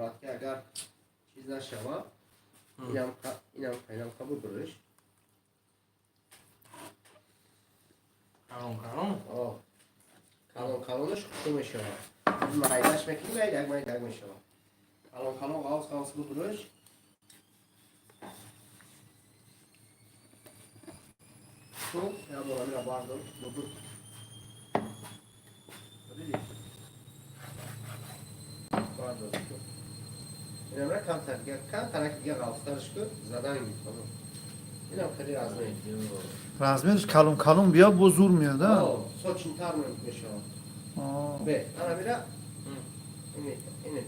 Дорад ки агар чиз нашава, инам қабул буриш. Калон калон. О. Калон калонаш хушо мешавад. Майдаш мекунӣ, майдак майдак мешавад. Калон калон ғавз ғавз бубуриш. Хуб, я бор амира бардор. Бубур. Дидӣ? Бардор. Инам ра камтар дига, камтарак дига ғавзтарш кун, задан гир. Тамом. Инам хеле размер. Размераш калон калон бия, бо зур меяд, а? О, сочинтар мешавад. А. Бе, ана мира. Ине, ине.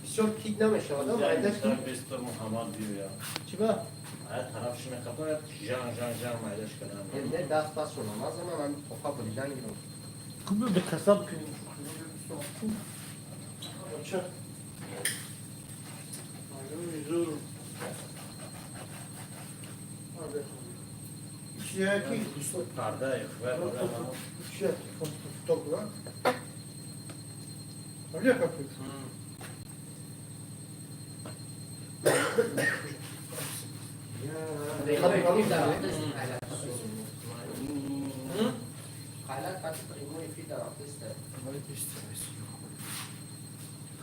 Бисёр кид намешавад, а? Майдаш ки? Бистор Муҳаммад биёя. Чӣ ба? Ая тараф шимекапа жан жан жан майдаш кардам. Не, даст пас шунам. Аз ман ҳам тоқа буридан гирам. Куб бе касаб кунем. Бача. Зур. Чияки? Парда ихве. Чияки? Добра. А где как это?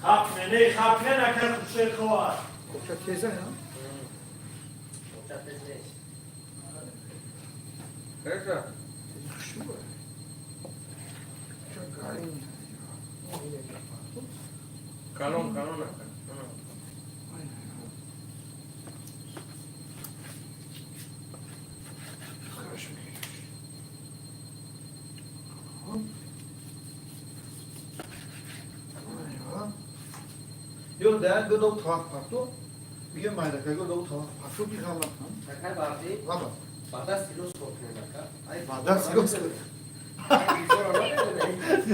Хапне, не хапне накар хушер хоҳад. Коча теза, я? Коча тез нест. Хорошо. Хушуа. Ча гарин. Калон калон ака. Хорошо. Ё да годов тавақ парту. Миге майдака годов тавақ парту ки ғалат. Какай баъди? Лаба. Баъда силос кор кунем ака. Ай Баъда силос кор.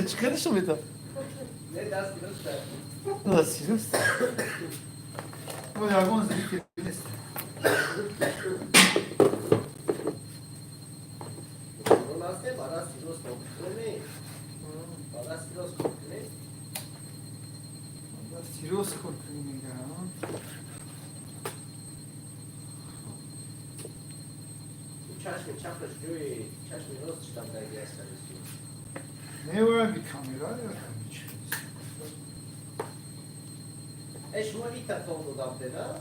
Чӣ кардишо мета? Не, даст силос кард. Да силос. Мо ягон зикр нест. Он аст, баъда силос кор кунем. Баъда силос кор кунем. Баъда силос кор кунем мега. Чашми чапаш ҷои чашми рост шудам дар гияста. Не ва би камера я чӣ. Э, шумо ита тон додам деда?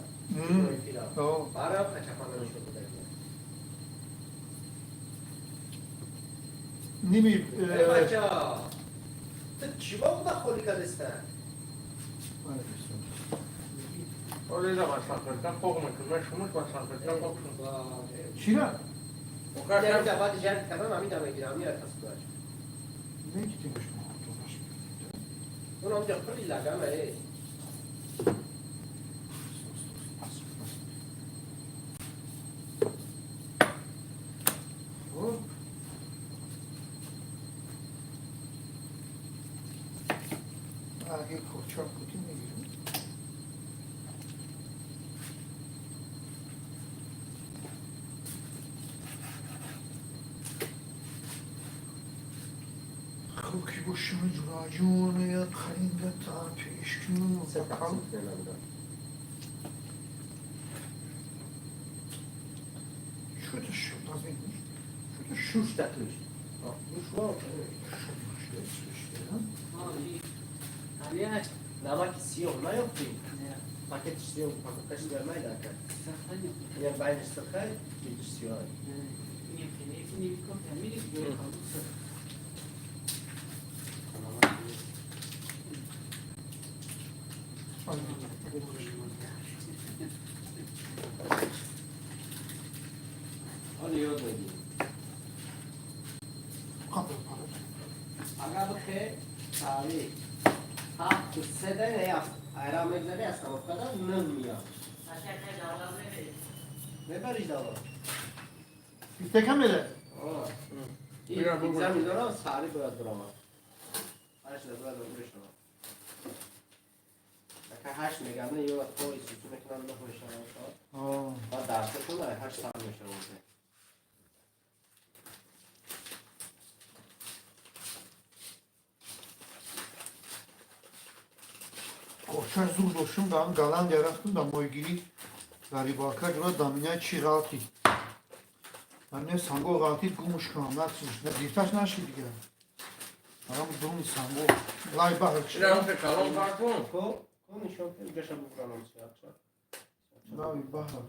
О. Барам қачапана мешуд даги. Ними Э, бача. Ту чӣ ба буда холи кардеста? Оледа басанферта қоқ мекунам, шумуш басанферта қоқ шум. Чира? Ока Я баъди жарг кардан ҳамин мегирам, ҳамин тасудаш. Не ки шумо худаш. Он ҳам ҷо пури лагана э. Хуб. Аги коча кути мегирем. Хуб ки бошем ҷунаҷун я қаринда та пешкун. Се тақсим кунем ҳамина. Шута шуд аз ин. Шута Шуш татуш. Шуш ва. Намаки сиёҳ наёфтӣ? Пакетиш сиёҳ, упаковкаш сиёҳ майда ака. Ина байниш сирхай, гирдиш сиёҳ. Ҳоло ёд мегирем. Агар бихе таърих ҳафту се да не айра мегзари остановкада ним меяд. Мебариш давла. Биттака мере? Экзамен дорам, саҳарӣ бояд биравам. Ҳашт бояд бишавам. Ака ҳашт мегам, не ё то исусу мекунам, нӯҳ мешавам. Баъд дарсашон ай ҳашт сар мешавам. Гӯшташ зур доштум, дар Голландия рафтум, дар моҳигирӣ, дар рыбалка ҷура даминя чӣ ғалтид. Даминя санго ғалтид, гумуш кунам, гирифташ нашид дигар. Арам дуруни санго, лай баҳр Ира ҳам калон паркун. Ко, ко нишон ки ҷаша бубранам сиёча. Лави баҳр.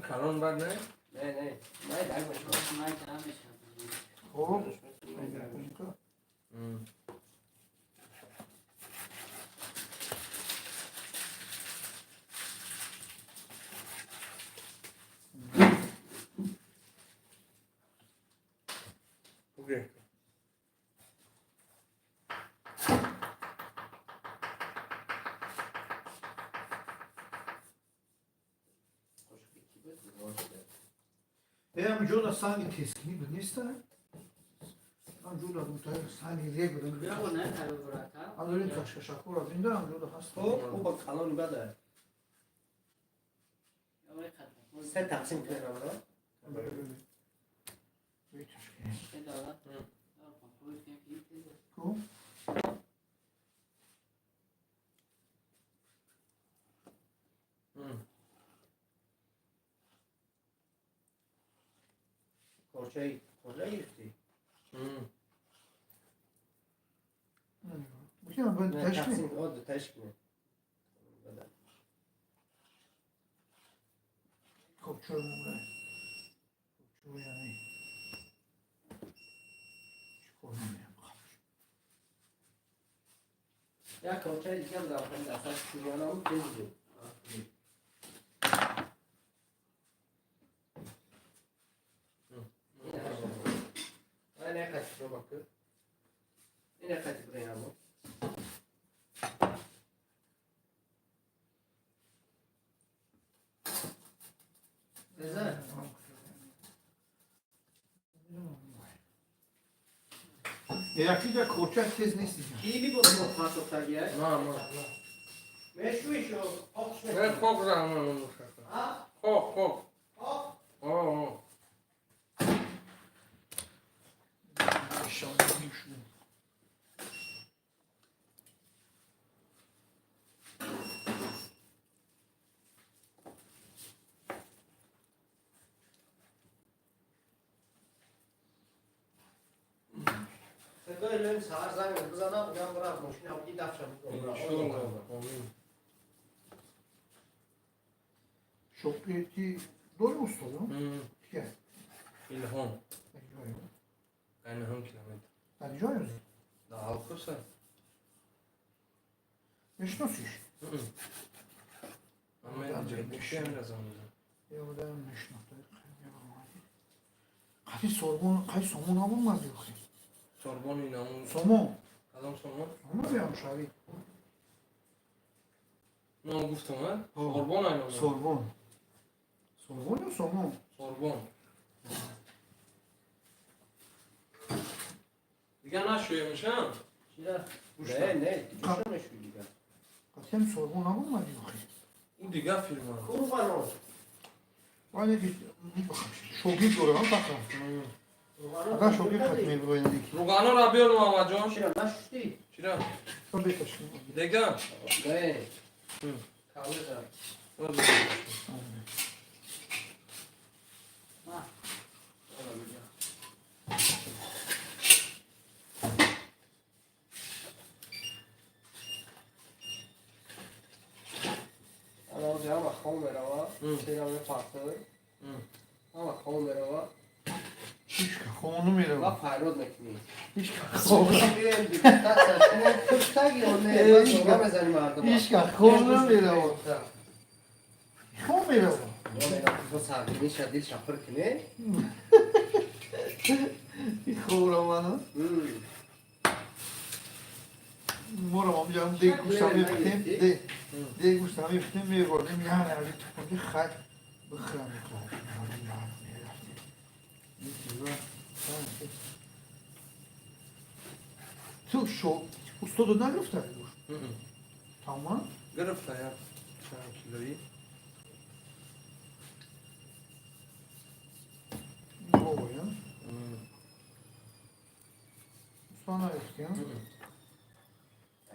Калон бад не? Не, не. Май даг мешава. Май даг мешава. Хоб. Окей. Ам ҷода санги тескинӣ буд, неста? Ам ҷода санги рег буд. Ам кашкашакура бинда, ам ҷода ҳаст. Хоб, ӯ ба калони бада. Се тақсим кунам, на? Корчаи кожа гирифтӣ? Тақсим, о, дуташ кунем. Копчой мумра. Копчой яъне. Чикор намеям. Як корчаи дигам дар охири дасташ шӯянам безу. Ина қати проба кун. Ина қати бираям. Реза. Якида корча тез нест. Ки либос мо пасофтагия? На, на. Мешӯишо, хок Не, хок зама мушака. А? Хок, хок. Хок? О, о. Садои лем саҳар занг бизанам, гам бирав мошина буди дафша бикун. Иншоллоҳ. Шоқи дори устод? Кия? Илҳом. Айнаҳам километр. Дар ҷое? Дар Алқуса. Мешиносиш? Қати сомон, қай сомон набурмади охи? Сорбон инамун. Сомон. Кадом сомон? Сомон биям шави. Ман гуфтам, а? Сорбон айнам. Сорбон. Сорбон ё сомон? Сорбон. Дигар нашӯемишам? Чира? Не, не, чӣ мешӯи дигар? Қатиам сорбон набурмади охи? Ӯ дигар филма. Курбано. Вале ки шогирд дорам фақат. Агар шогирд хат меброяд ки. Руғанора биёр Муҳаммадҷон. Чира нашуштӣ? Чира? Беташ. Дега? Не. Кализа. Ама хом мерава, чира мепартад. Ама хом мерава. Ҳичка хом намерава. Ва фарёд мекунӣ. Ҳичка хом. Ҳичка хом намерава. Хом мерава. Дилша пур кунӣ. Хом равана. Моро ҳамҷам дег гӯшта мепухтем, дег гӯшта мепухтем, мебурдем, яъне али тухмаки хай бихӯрам Ту шо устодо нагирифта гӯшт? Тамом? Гирифта як чанд килои. Новый, а? Гӯспанд наёфтӣ, а?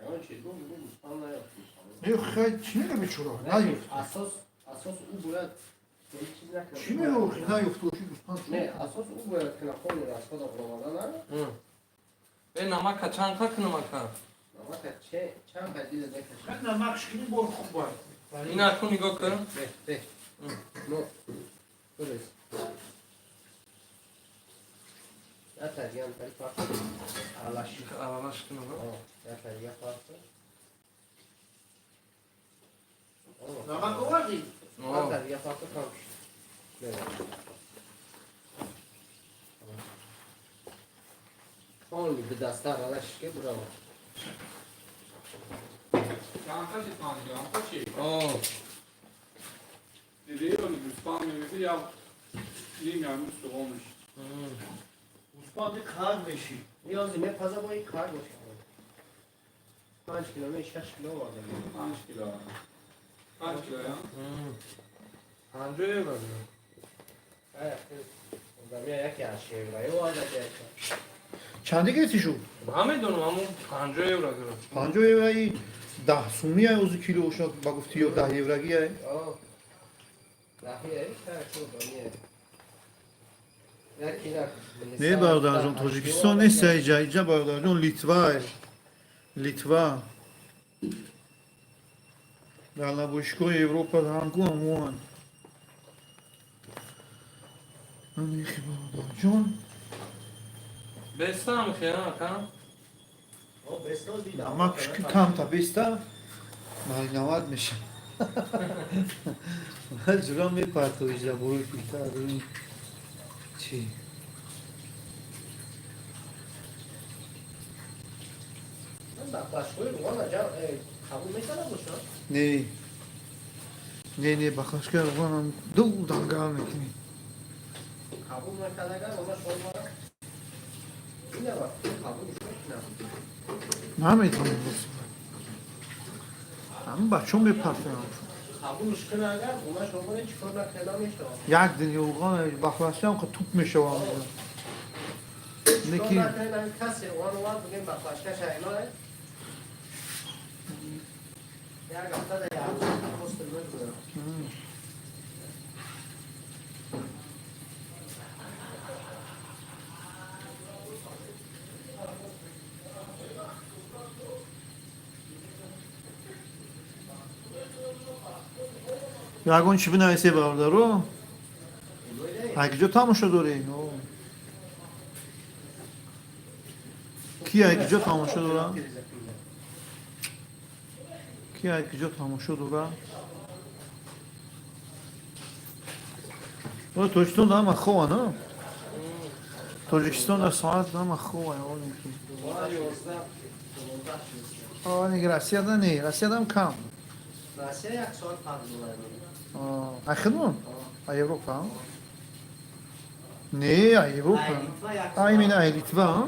Ягон чиз гуфт, гуфт, гӯспанд наёфтӣ. Не, хай, чӣ мега бечора? Наёфт. Асос ӯ бояд ҳеҷ чиз накунад. Чӣ мега охи наёфт оши гӯспанд? Не, асос ӯ бояд кунад, полный расхода баромада на. Э, намака чанд қа кунам, ака? Намака чанд қа дида мекашад. Хай, намак шикини бор хуб бай. Ина ку нигоҳ кун. Бе, бе. Ну, бурез. Ята дигам тари парча. Алаш. Аралаш кунам. О, ята дига парча. Намак овардӣ? Ята дига парча кам шуд. Бе. Полный бидаста аралаш ке бурава. О, Гӯспанди қар меши. Ниёзи мепаза бо ин қар мешавад. 5 кило, 6 кило оварда. 50 евро. Одамия яке аз шевраи оварда ки. Чанде гирифтӣ шу? Намедонам, аммо 50 евро гирифт. 50 еврои 10 сумия ози килоша ба гуфти ё 10 еврагия? Не, бародарҷон, Тоҷикистон нест иҷа, иҷа, бародарҷон, Литва, Литва. Дар набошгоҳи Европа ҳамгу ҳамоанд. Анехи, бародарҷон. Бестам хе, ака? Намак камта беста мариновать меша. Ҷура мепартоиҷа борои пита чӣ. Баклажкаи руғана қабул мекарда бошад? Не, не, не, баклажкаи руғанам ду дангал мекунӣ. Қабул накардагар она шома ина вақт қабул мекунам. Наметавонам, ҳамин бачаҳо мепартоям. Қабулш кунагар она шома чӣ кор накарда мешавад? Як дини руған баклажкаам туп мешавам. Неки касе руған овард, бигем баклажка шайно як ҳафта дар як пост мегузарам. Ягон чӣ бинависе, бародаро. Ай куҷо тамошо дорӣ? Ки ай куҷо тамошо дора? Ки ай куҷо тамошо дора? Тоҷикистон ҳама хова на? Тоҷикистон дар соат ҳама хова. Россияда не, Россиядам кам. Россия як соат фарқ дорад. Ай хидмон? Ай Европа? Не, ай Европа. А именно ай Литва.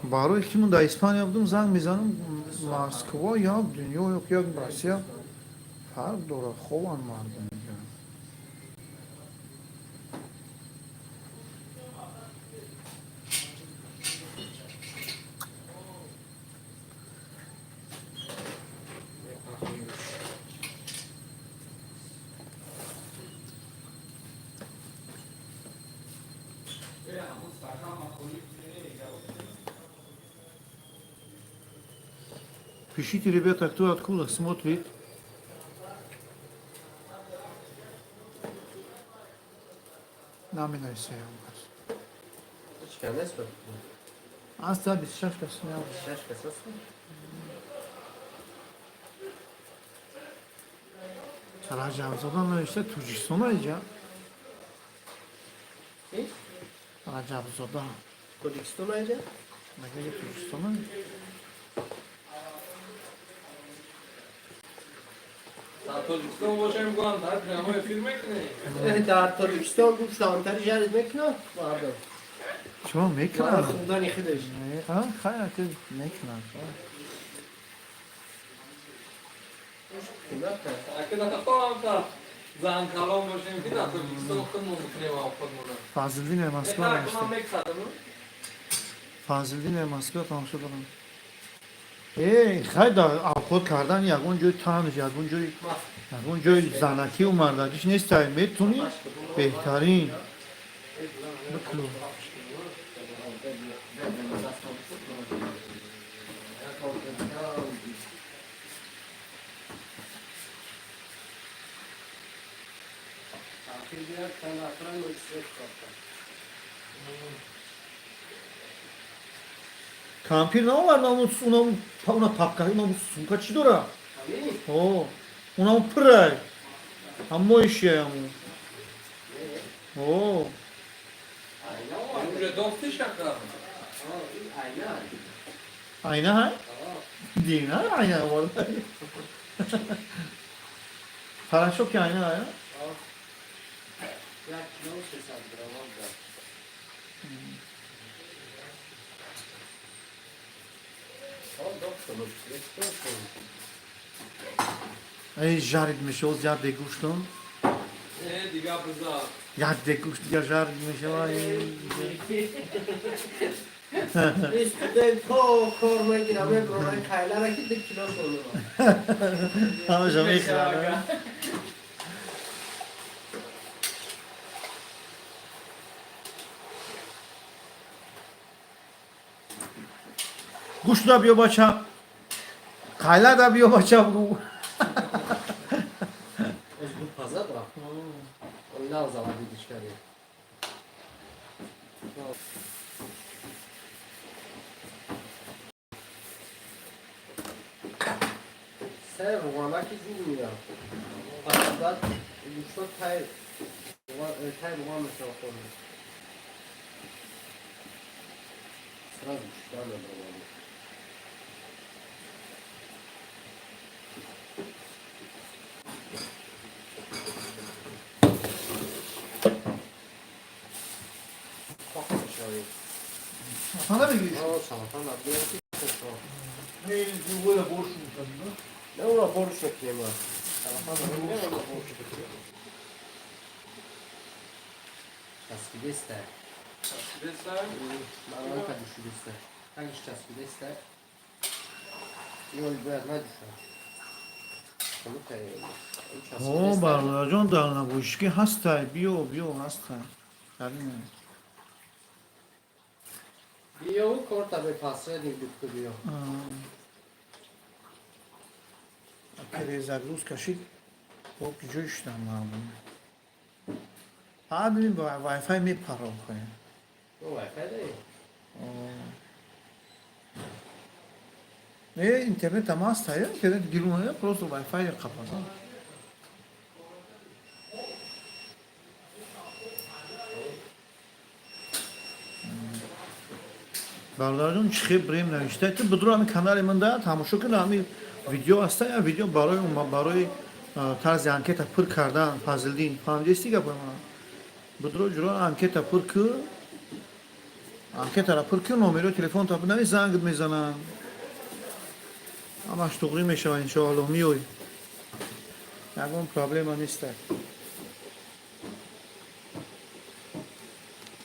Барои ки ман дар Испания будам, занг мезанам Москва, як дунё, як Россия фарқ дорад, хованд мардум. Пишите, ребята, кто откуда смотрит. Наменависем. Чанд аст? Аста 26 кас. 26 кас аст? Раҷабзода навишта, Тоҷикистон иҷа. Раҷабзода. Тоҷикистон иҷа? Мага Тоҷикистон. Дар Тоҷикистон бошем, гуам дар прямой эфир мекунем. Дар Тоҷикистон гуфт савонтари жарид мекунад мардум. Чо мекунад? Худани худаш. Хайр, мекунад. Ака нахоҳам та. Зан калон бошем ки дар Тоҷикистон худмон бикунем авқотмона. Фазлиддин Москва навишта. Мексадам. Фазлиддин Москва тамошо дорам. Э, хай да авқот кардан ягон ҷои танж, ягон ҷои занакию мардакиш нестай. Метунӣ беҳтарин. Бикун. Кампир наовард, уна папка, уна сумка чӣ дора? О, унам пурай. Ҳамои шияму. О, Уже дофти шака. Айна ҳай? Дина айна оварда. Хорошо ки айна ҳай? 1 кило 300 грамм да. Доктор, Эй, жарид мешавад, як дег гӯштон. Э, дига биза. Як дег гӯшт дига жарид мешавад. Студентҳо кор мегирам, мебурам кайлара ки 2 кило шонро. Ҳамаша мехӯрад. Гӯшта биё, бача. Қайлада биё, бача, бугӯ. Оз бупазад ва. Он нав заводидиш кардем. Се руғанаки ҷур меяд. Баъд гӯшто тай руған мешава хӯрда. Сразу гӯшта мебаровад. Пох мешавед. Ҳана мегириш? О, салафан набиём ки шо. Не, ура боршу мекардӣ. Не, ура борш мекунем. Салафан набиём, ура борш мекунем. Часпидеста. Часпидеста? Маранка душидеста. Тагиш часпидеста. Ёл бояд надуша. О, бародарҷон, дар набошӣ ҳастай, биё, биё, ҳастай. Биё, корта бе посредник битку биё. Перезагрузка шид, бо ҷой шудам мардум. Ҳадми вайфай мепаром хоем. Вайфай дорӣ? Не, интернет ам ҳаст, интернет гирун, просто вайфай қапаза. Бародарҷон, чӣ хел брем навишта, ту бидур ҳами канали ман да тамошо кун, ҳами видео аста, я видео барои тарзи анкета пур кардан. Фазлиддин, фаҳмидисти гапои ман? Бидуро ҷуро анкета пур ку, анкетара пур ку, номерои телефонта бинавис, зангт мезанам, ҳамаш туғрӣ мешавад, иншоаллоҳ, меой, ягон проблема неста.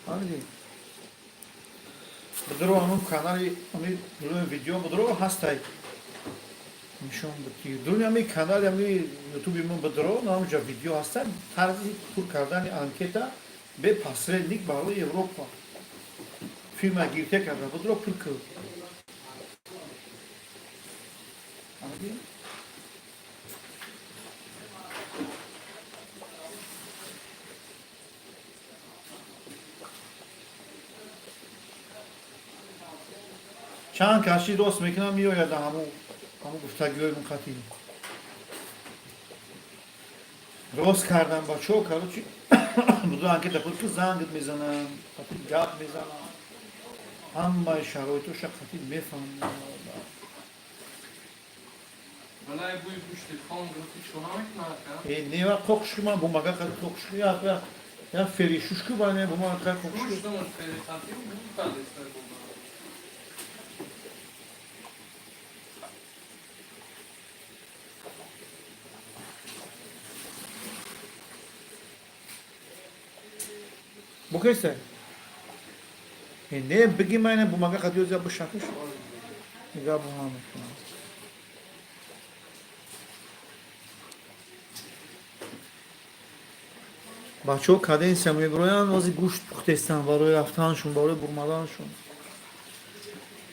Фаҳмидӣ? Бидуро ҳамун канали ами видео бидуро ҳастай, нишон бити дуни ами канали ами ютуби мо бидуро, ҳамҷа видео ҳастай, тарзи пур кардани анкета бе посредник барои Европа, фирма гирте карда, бидуро пур кӯ. Фаҳмидӣ? Чанд каши рост мекунам, меояд ҳамун гуфтагиҳои муқатӣ рост кардам, бачаҳо. Короче, буду анкета пур ки, зангт мезанам, қатӣ гап мезанам, ҳамаи шароитоша қатӣ мефаҳмам. Валай, бӯи гӯшти хом гирифти, чӯна мекунад? Э, нева, қоқшки ман бумага қати қоқшки я феришушку ба не бумага қати қоқшки. Гӯштамон фери қати бу кардеста. Букеса? Не, беги майна бумага хатиёз я бушакаш. Нига бума мекунам. Бачаҳо каденсия мебироянд, ози гӯшт пухтестанд барои рафтаншон, барои бурмаданшон.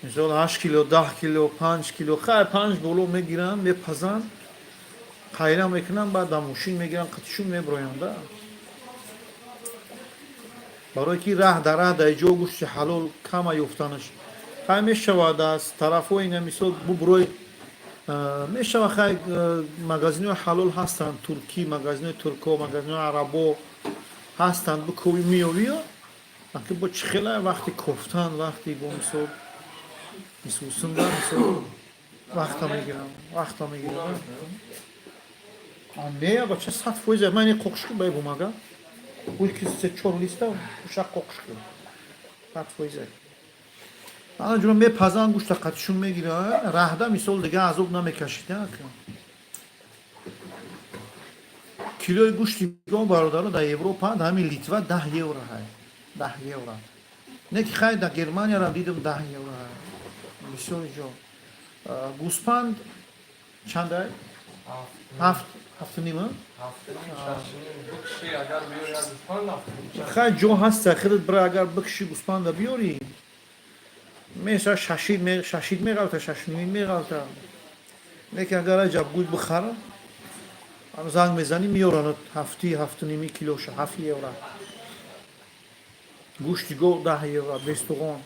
Мисол 8 кило, 10 кило, 5 кило, хай 5 боло мегиранд, мепазанд, қайра мекунанд, баъд дар мошин мегиранд, қатишун мебироянд да. Барое ки раҳ дар раҳ дар ҷо гӯшти ҳалол кама ёфтанаш. Хай мешавад аз тарафҳои ина мисол буброй мешавад, хай магазинҳои ҳалол ҳастанд, туркӣ, магазинҳои турко, магазинҳои арабо ҳастанд, бикови меёвиё, аки бо чӣ хела вақти кофтан, вақти бо мисол мисусунда мисол вақта мегирам, вақта мегирам. Не, бача 100% ман ин қоқшки бай бумага. Уй ки се чор листа уша қоқшки. 100%. Ана ҷура мепазанд, гӯшта қатишун мегира, раҳда мисол дига азоб намекашид. Килои гӯшти гов бародаро дар Европа, дар ҳамин Литва 10 евро ҳай. 10 евро. Не ки хай дар Германияро дидам 10 евро ҳай. Бисёри ҷо. Гӯспанд чандай? Ҳафт, ҳафту нима? Хай ҷо ҳаста, худат бира агар бикши гӯспанда биёрӣ, меса шашид шашид меғалта, шашними меғалта. Лекин агар аҷаб гӯй бихара, ам занг мезанӣ меёранад ҳафти, ҳафту ними килоша, 7 евро. Гӯшти гов 10 евро, бестуғон.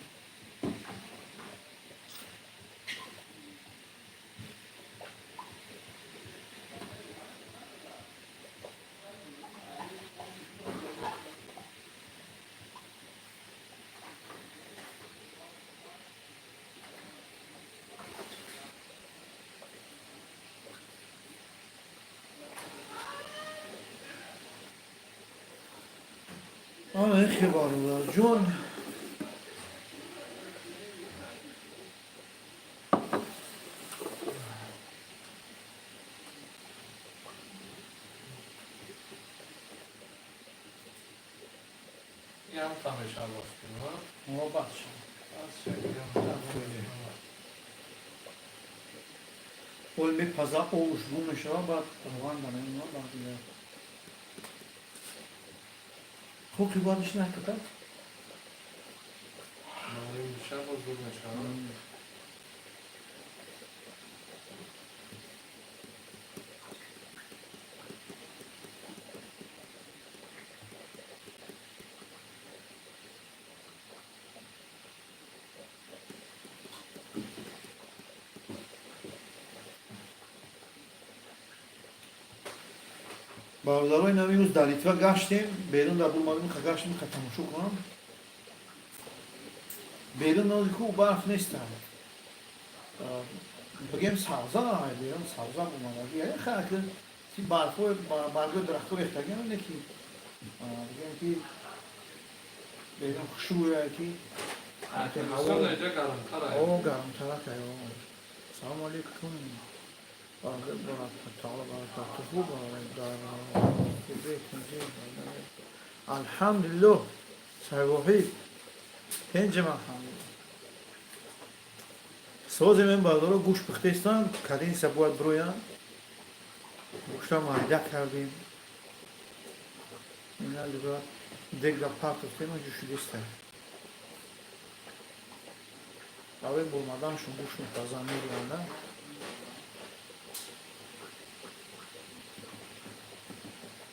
Ана хе бародарҷон. Ол мепаза овуш бу мешава, баъд равған дамема, баъд дигар. Қоқи баъдиш накард? Бародарои нави рӯз дар Литва гаштем, берун дар бурмадем, ха гаштем, ха тамошо кунам. Берун нози хуб барф нест. Бигем савза, берун савза бумадаги. Ха ки си барфо баргои дарахто рехтагиам не ки бигем ки берун хушрӯя ки ҳаво гармтарак. Салому алейкум. Алҳамдулиллоҳ, сайвоҳид тенҷем, алҳамдулиллоҳ. Созем ин бародаро гӯшт пухтестанд, каденса бояд бироянд. Гӯшта майда кардем. Ина лига дегда партофтем, ҷӯшидеста. Барои бурмаданшон гӯшт мепазанд, мегиранд.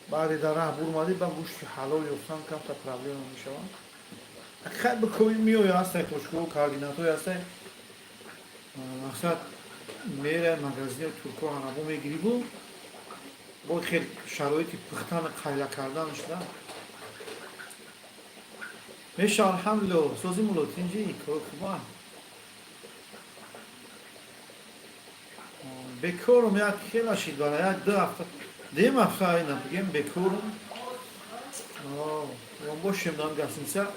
Баъди дар раҳ бурмадӣ, ба гӯшти ҳалол ёфтан камта проблема мешавад. Хай бикови меоя ҳастай, точкаҳо координатҳое ҳастай. Мақсад мера магазини турко арабо мегирибу бо хел шароити пухтан қайла карданаш да меша. Алҳамдулиллоҳ, сози мулло тинҷи кор хуба. Бекорум як хела шид бара як ду ҳафта, дем ҳафта ина бигем бекорум. Он бошем дар гостиница,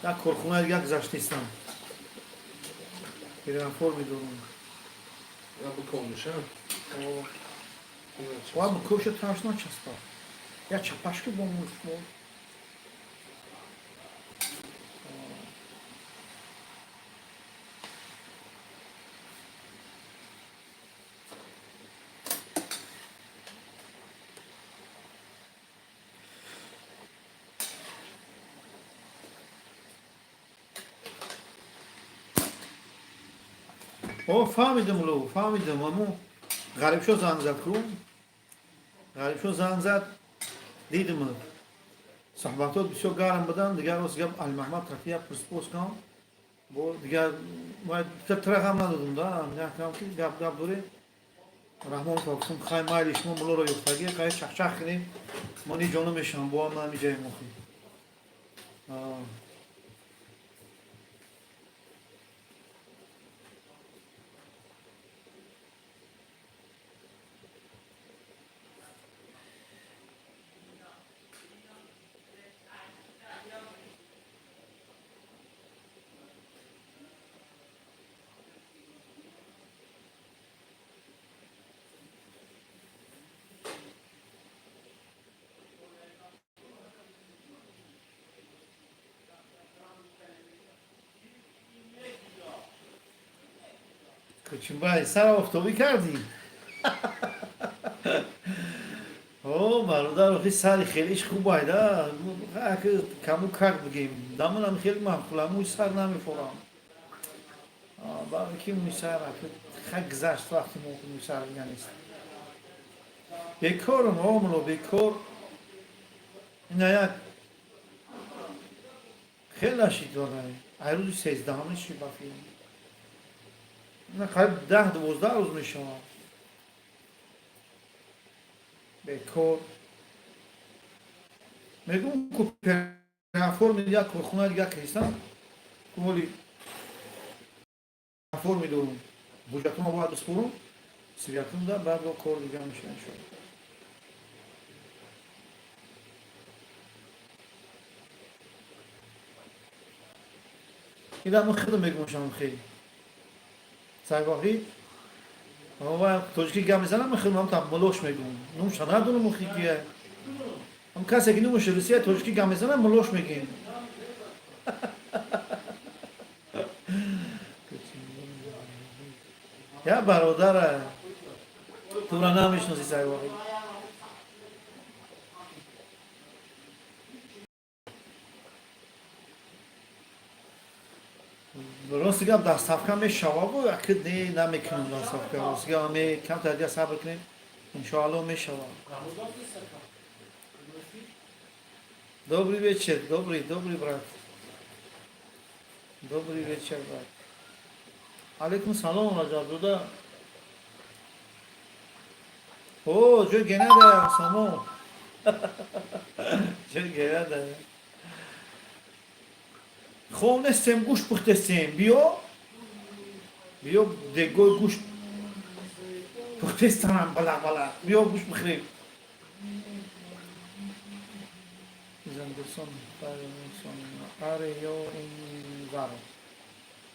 як корхонаи дигар гузаштистам. Переоформ медорам. Ва бикоша тарш начаспа. Я чапашки бо муш. О, фаҳмидам, ло, фаҳмидам. Аммо Ғарибшо занг зад ку? Ғарибшо занг зад, дидим. Суҳбатот бисёр гарм буданд, дигар рост гап Алимаҳмад қати як пурспос кам. Бо дигар трахам надодум да, якам ки гап гап дорем. Раҳмон гуфтам, хай майли, шумо мулоро ёфтагӣ, хай чахчах кунем. Мо ни ҷоно мешавам, бо ҳам намиҷаем охи. Кучумбай, сара офтобӣ кардӣ? О, бародар, охи сари хелиш хуб айда. Каму как бигем. Дамонам хеле маъқула, мӯи сар намефорам. Барои ки мӯи сар хай гузашт вақти мо мӯи сар дига нест. Бекорам, омло, бекор. Ина як хеле нашид валай. Ай рӯзи 13-ҳам ши ба филм. На қариб 10-12 рӯз мешавад. Бекор. Мегӯм ку платформи як корхона дигар кристам, ку ҳоли платформи дорум. Ҳуҷҷатҳоро бояд биспорум, 31-да баъд бо кор дигар мешавад иншоалло. Ина ман худам мегӯмшам хеле. Сайвоҳид ва тоҷикӣ гап мезанам, ман худам там мулош мегӯм. Номша надонам охи кия. Ҳам касе ки номаш Русия тоҷикӣ гап мезанам, мулош мегӯем. Я бародара, тура намешноси Сайвоҳид. Рости гап доставка мешавад, акид не намекунам доставка. Рости гап ме камтар дигар сабр кунем, иншоалло мешавад. Добрый вечер, добрый, добрый брат. Добрый вечер, брат. Алейкум салом, Раҷабзода. О, ҷой генада, само. Ҷой генада. Хоб нестем, гӯшт пухтестем. Биё. Биё, дегои гӯшт пухтестанам бала бала. Биё гӯшт бихӯрем. Зандерсон, аре ё ин варо.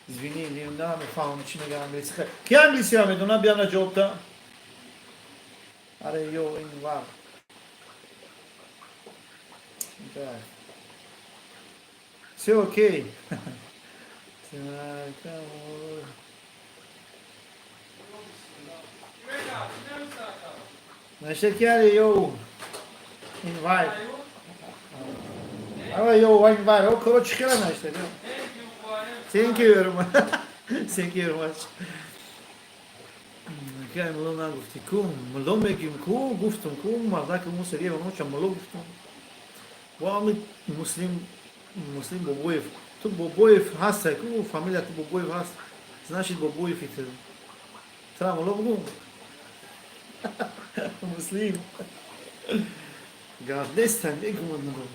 Извини, намефаҳмам чӣ мегӯям англиси. Ки англисиро медонад, биям на ҷавоб да. Аре ё ин вар. Так. Все окей. Так, Значит, аре ё invite. Аре ё invite. О, короче, хела значит. Thank you very much. Thank you very much. Кай муло нагуфти ку, муло мегим ку, гуфтум ку, мардаки му Сергей Ивановича муло гуфтум. Бо ами Муслим, Муслим Бобоев. Ту Бобоев ҳаст, ку фамилия ту Бобоев ҳаст. Значит Бобоев и ту. Тра муло бугум. Муслим. Гап нестан, мегумад муло.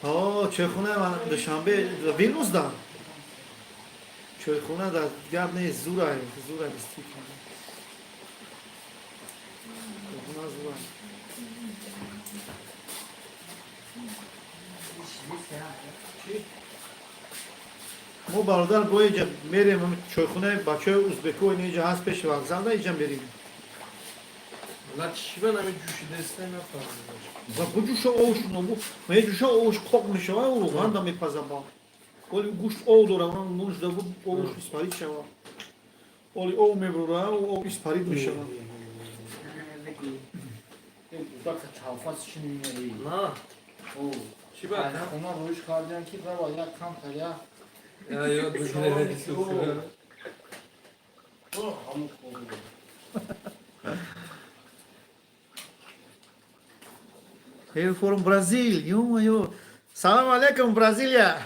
О, чойхона ман Душанбе, Вилнюс да. Чойхона да гап нест, зура, зура действительно. Чойхона зура. Мо бародар бо иҷа мерем чойхонаи бачаҳои узбеко иҷа ҳаст пеши вокзал да иҷа мерем. На чӣ ба нами ҷӯшидаста нафаҳмидам. Ва буҷуша овш меҷуша овш қоқ мешава, рӯғанда мепазаба. Оли гӯшт ов дора, нунш да овш испарид шава. Оли ов мебурора, ов испарид мешава. На. Чӣ ба? Хона рӯиш кардиан ки рава як камтар як Ёд бигиред. Ҳамун хуб. Hail from Brazil, ё-моё. Салам алейкум, Бразилия.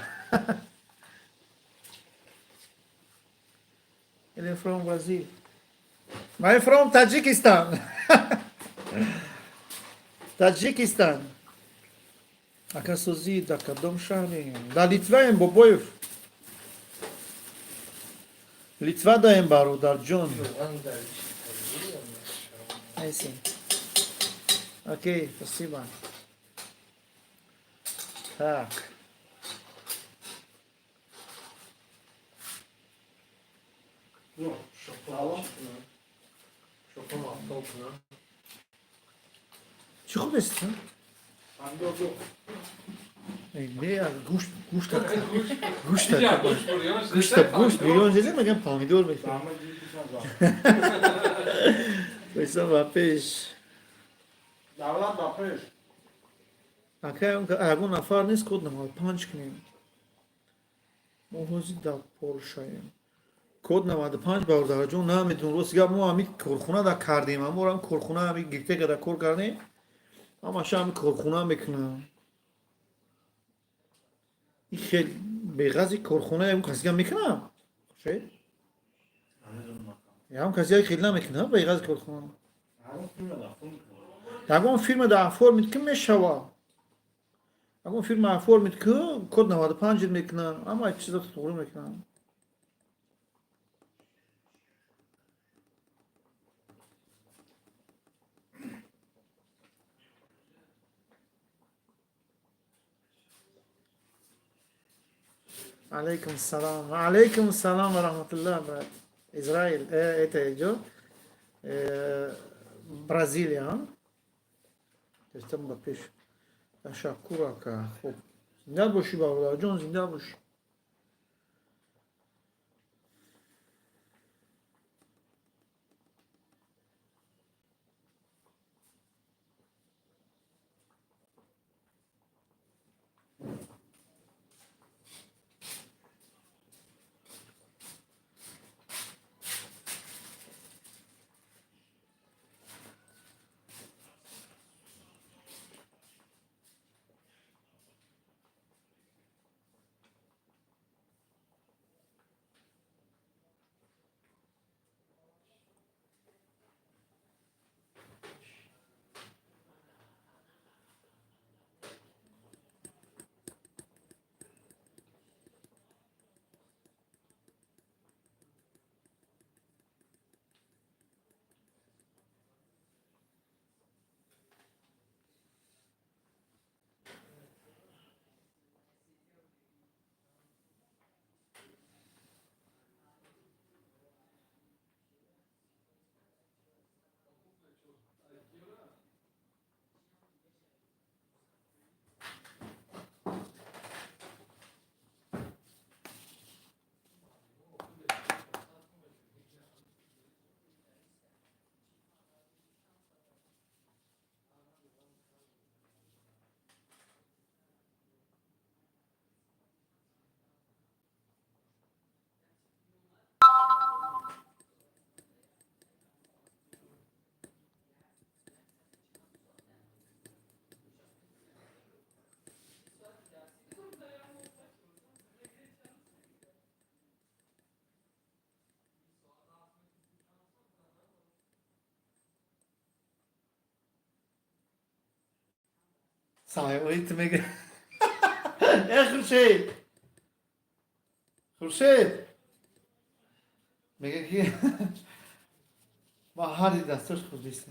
Ele from Brazil. My from Tajikistan. Таджикистан. Ака сӯзӣ дар кадом шаҳре? Дар Литваем, Бобоев. Литва даем, бародарҷон. Айси. Окей, спасибо. Так. Шофон афтоб кунам. Чӣ хуб аст? Не, гӯшт, гӯшта, гӯшта, гӯшта, гӯшт, бирён зезем, мегам помидор мехӯрем. Вайса ба пеш. Давлат ба пеш. Ака, ягон нафар нест, код 95 кунем. Мо ҳозир дар Полшаем. Код 95, бародарҷон, намедонам, рост гап, мо ҳами корхона да кардем, аморам корхона ҳами гиртега да кор кардем, ҳамаша ҳами корхона мекунам. Ин хел беғази корхона ягон касига мекунам? Хушед? Ягон касига хел намекунам беғази корхона. Ягон фирма да оформить ки мешава. Ягон фирма оформить ки код 95 мекунам, ҳама чиза туғри мекунам. Алейкум салам. Алейкум салам ва рахматуллах, брат. Израиль, это идет. Бразилия, а? То есть там пеш. Ташаккур, ака. Хуб. Зинда бошӣ, бародарҷон, зинда бошӣ. Салом мега. Э, Хуршед. Хуршед. Мега ки ма ҳари дасташ хурдиста.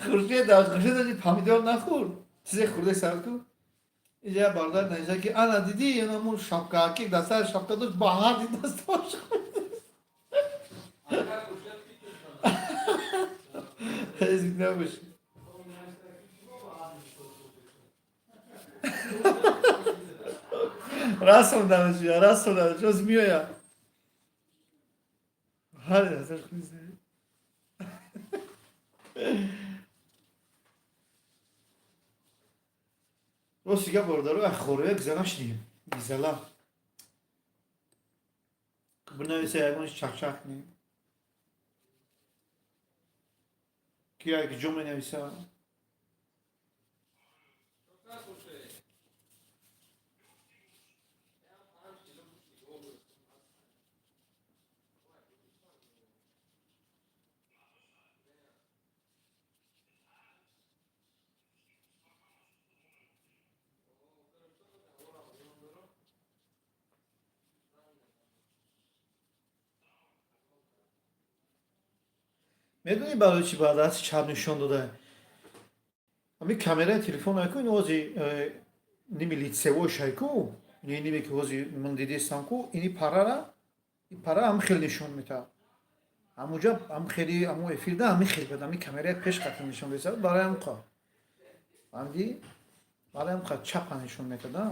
Хуршед, Хуршед аҷи помидор нахӯр. Чизе хурде сар ку. Иҷа бародар навиша ки ана дидӣ, инамун шапка ки дасташ шапка дошт, ба ҳари дасташ хурд. Зинда бошӣ. Расондамаш, расондамаш, оз меоям. Ҳари дасташ хурдиста. Рости гап, бародаро, хороя гизала шидем. Гизала. Бинависа, ягон чахчах кунем. Ки як ҷо менависа? Медонӣ, барои чӣ ба дасти чап нишон дода? Ами камераи телефон айку, ин ози ними лицевой шайку, ниме ки ҳози ман дидестам ку, ини парара, и пара ҳам хел нишон метаҳад. Ҳамуҷа ҳам хели ҳаму эфирда ҳами хел бад, ҳами камераи пеш қатъи нишон месад, барои ҳам қа. Фаҳмидӣ? Барои ҳам қа чапа нишон метада.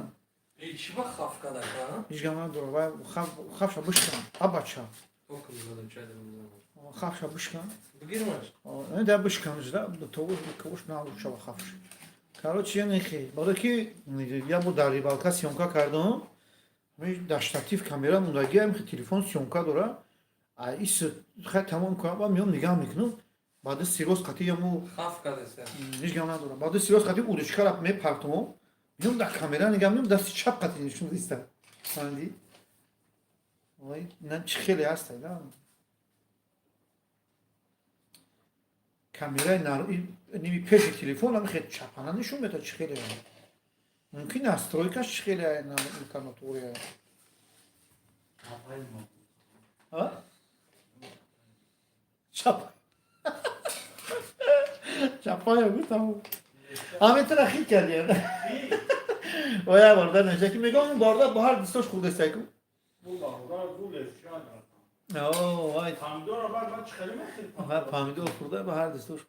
Чӣ ба хаф кадака? Ҳеҷ гап надора, вай хафша бишкан, абача. Хафша бишкан. Бигирмаш. Да, бишкан, да, ковуш научава хафш. Короче, я нехи. Барои ки я бо дар рыбалка съёмка кардам, дар штатив камера мондаги, ам телефон съёмка дора. А ис хай тамом кунам, ба меом нигаҳ мекунам. Баъди сироз қатӣ яму хаф кадеса. Ҳеҷ гап надора. Баъди сироз қатӣ удочкара мепартом, меом дар камера нигаҳ мекунам, дасти чап қатӣ нишон иста. Фаҳмидӣ? Вай, на чӣ хеле ҳастай, да? Камераи ними пеши телефон ам хел чапана нишон медод, чӣ хеле. Мумкин настройкаш чӣ хеле наканатурия. А? Чап. Чапая гуфтам. Ҳамин тара хит кардем. Оя бародар нажа ки мегӯям, он бародар бо ҳар дӯстош хурдестай ку. Вай. Помидор баъд баъд чӣ хеле мехӯрд? Помидор хӯрда, ба ҳар дӯстош.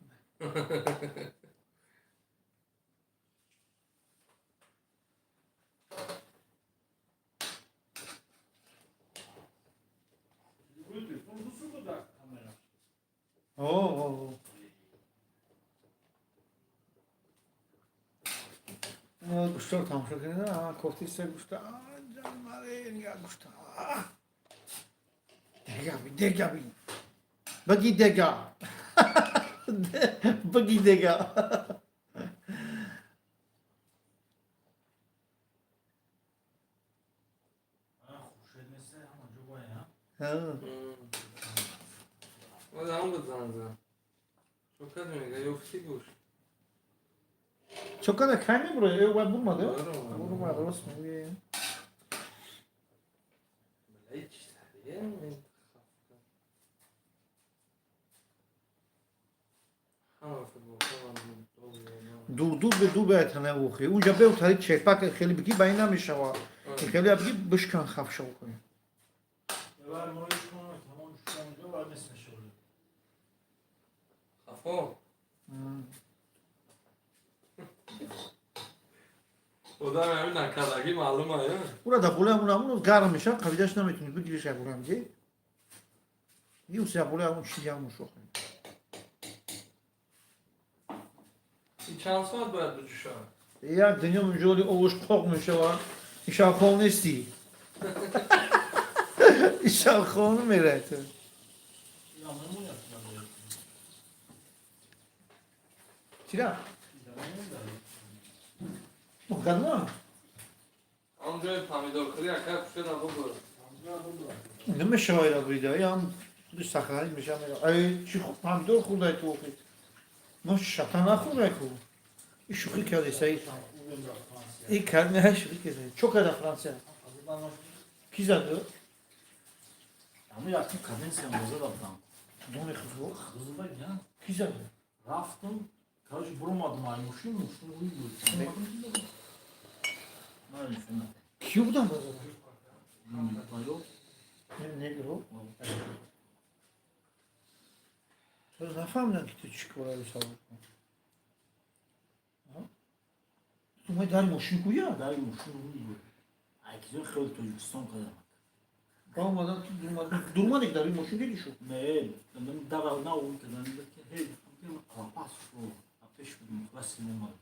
О, гӯштаро тамошо кунед, кофти се гӯшта, гӯшта дегаби, дегаби, баги дега, баги дега. Хуршед месте ҳама ҷо боя. Ҳам бизанза. Шокат мега ёфти гӯш. Чокада кай мебура? Э, вай бурмада? Бурмада, рост мегӯӣ. Балай чӣ сария? Ҳама футболка. Дурдур бе дур бояд танавухи. Унҷа беутари черпак хеле бигӣ, ба ин намешава. Хеле бигӣ, бишкан, хафшав кунӣ. Бар моиш кунам, тамом шудан ва нест мешавад. Хафо. Одам ҳамин накардагӣ маълум ая. Ура да болои ҳамун ҳамун гарм мешавад, қавидаш наметунӣ бигириш як ди. Юс я болои ҳамун чизи ҳамун шохи. Чанд соат бояд биҷӯшад? Як дунё муҷоли овош қоқ мешавад. Ишавхон нестӣ. Ишавхон мерай ту. Чира? Муқаддама? Он ҷои помидорхӯрӣ ака кушода бубур. Намешавад ира бурида. Ям худиш сахарӣ мешавад. Ай, чӣ хуб помидор хӯрдай ту охи. Мо шата нахӯрдай ку. И шӯхӣ карди, Саид. И кард, не, шӯхӣ карди. Чо карда Франсия? Ки зад? Ами якум каденсия мозада будам. Дони хузур? Хузур, я. Ки зад? Рафтум, короче, буромадум ай мошин, мошин уй буд. Ки будам базада? Баё. Негро? То нафаҳмидам, ки ту чӣ кора савол кун. Ту май дар мошин куя? Дар мошин уй буд. Ай кизо хел Тоҷикистон кардам. Омадан ту дурмадик дар ин мошин диди шуд? Не, дара на уй кардам, ки ҳей, қалапас шуд. Пеш будем, хулас омад.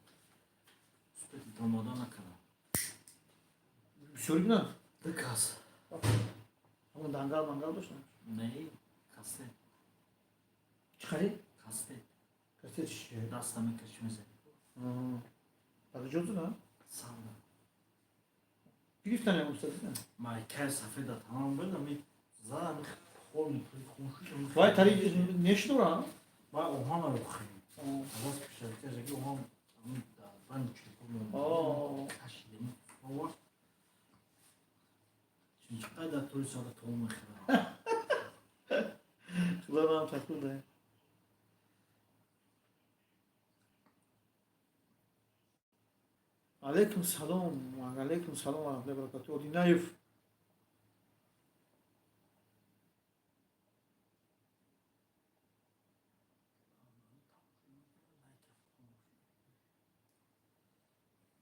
Успети омода накардам. Бисёри буданд? Ду кас. Ҳамон дангал мангал доштанд? Не, кастет. Чӣ харид? Кастет. Кастет чӣ? Даста мекаши мезани. Дар ҷо зуданд? Санда. Гирифтан ягон садида? Майкаи сафеда тамом буд, ами зада ами хол мепури хун шуд. Вай тари неш доранд? Вай оҳан охи. Аваз пешакажаги оҳан ами банд чӯпур кашидем. Овард. Чун чӣ қадар тури сада том мехӯрам. Худо нам такун даҳад. Алейкум салом, алейкум салом ва раҳматуллоҳи ва баракатуҳ. Одинаев.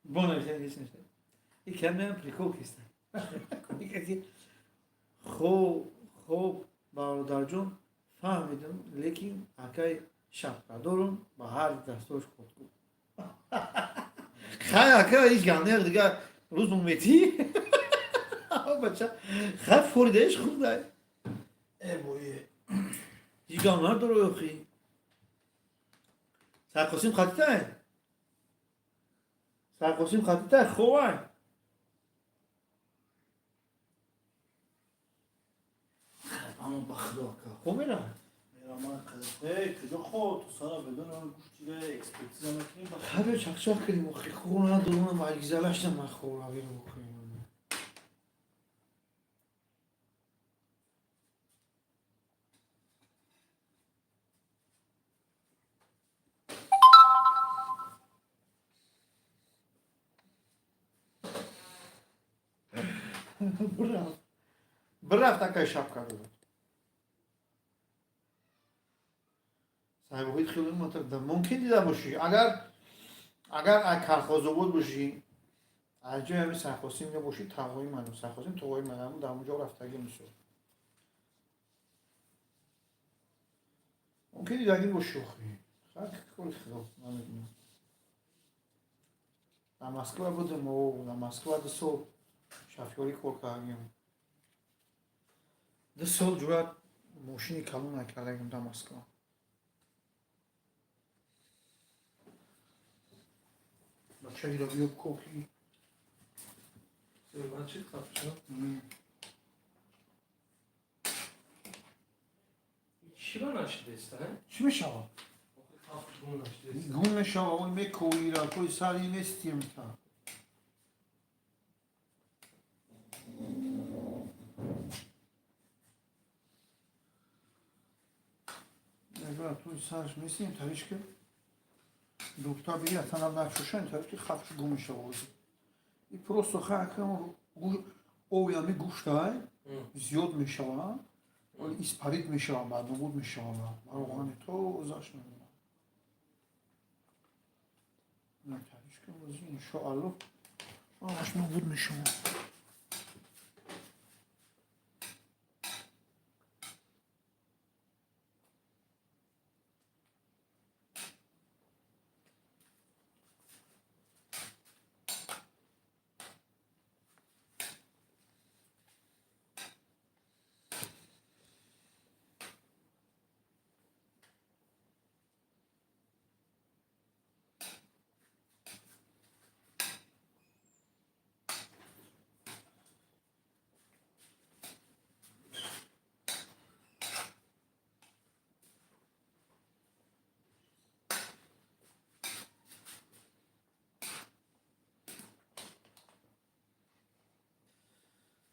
Бонависен ҳеч нешта. И камеам прикол киста. Хоб, хоб, бародарҷон, фаҳмидам, лекин акай шапкадорум ба ҳар дастош худку. Хай ака ҳеҷ гап не, дигар рӯз уметӣ. Бача, хай форидаиш хуб дай. Э бои. Ҳеҷ гап надора охи. Сарқосим хатитай? Сарқосим хатитай, хобай. Аммо ба худо ака. Хоб меравад? Мераман қадр. Эй, куҷо хоб? Ту сара бедон он гӯштига экспертиза мекунӣ ба Хабе чақчақ кардем охи, хоб надорам, айгизалашна ман хоб равем охи. Бирафт. Бирафт акай шапка дорад. Саҳибоҳид хеле мутақдам. Мумкин дида бошӣ. Агар ай Кархозобод бошӣ, аз ҷои ҳамин Сарқосим набошӣ, тағои ману Сарқосим тоғои ман, ҳамун дар ҳамон ҷо рафтагӣ мисол. Мумкин дидагӣ бошӣ охи. Хак кори худо, намедонам. Дар Москва будем, о, дар Москва 2 сол шофёрӣ кор кардем. 2 сол ҷурат мошини калон накардагим дар Москва. Бача ира биё коки. Значит, хорошо. Чӣ ба нашидеста? Чӣ мешавад? Гум нашидеста. Гум мешавад, он мекоира, кои сари нестием та. Туи сараш местием, тариш ки духта биги атана начушан, тариш ки хафш гум мешавад. И просто хакам ови ами гӯштай зиёд мешавад, вале испарид мешавад, баднобуд мешавад, равғани тозаш намемонад. Тариш ки иншоалло ҳамаш нобуд мешавад.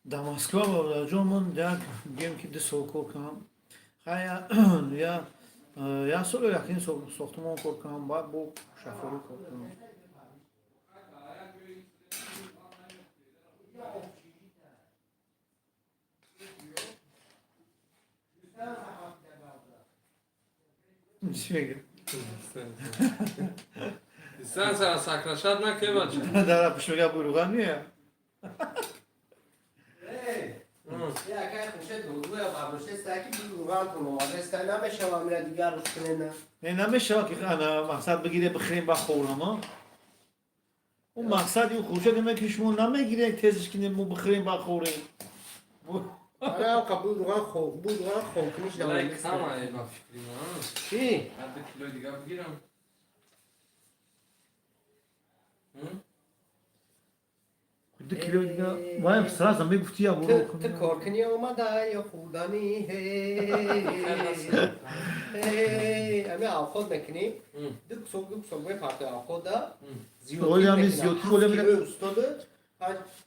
Дар Москва, бародарҷон, ман як гем ки 2 сол кор кардам. Хай, я як сол ё якним сол сохтумон кор кардам, баъд бо шофёрӣ кор кардам. Чӣ мегӯ? Дистанция сокращать накунӣ, бача. Дар пеш мега буруған мея. Якай хушед рӯзгӯя бардоштеста ки буруғантон омадеста намешава мира дигар рӯз кунена. Не, намешава ки ана мақсад бигире бихӯрем ба хӯрам, а? Ӯ мақсади ӯ Хуршед име ки шумо намегиред, тезш кинем, мо бихӯрем, бахӯрем. Ара қабул руған хоб буд, руған хобкуниш. Лайк кама ба фикри ман. Чӣ? Як ду килои дига бигирам. 2 кило дига ваям сразу мегуфти я. Ту коркунӣ омада ё хӯрданӣ? Ами авқот мекунӣ, ду кусок, ду кусок мепартои авқота. Оли ами зиёдтӣ, оли ами- Устоду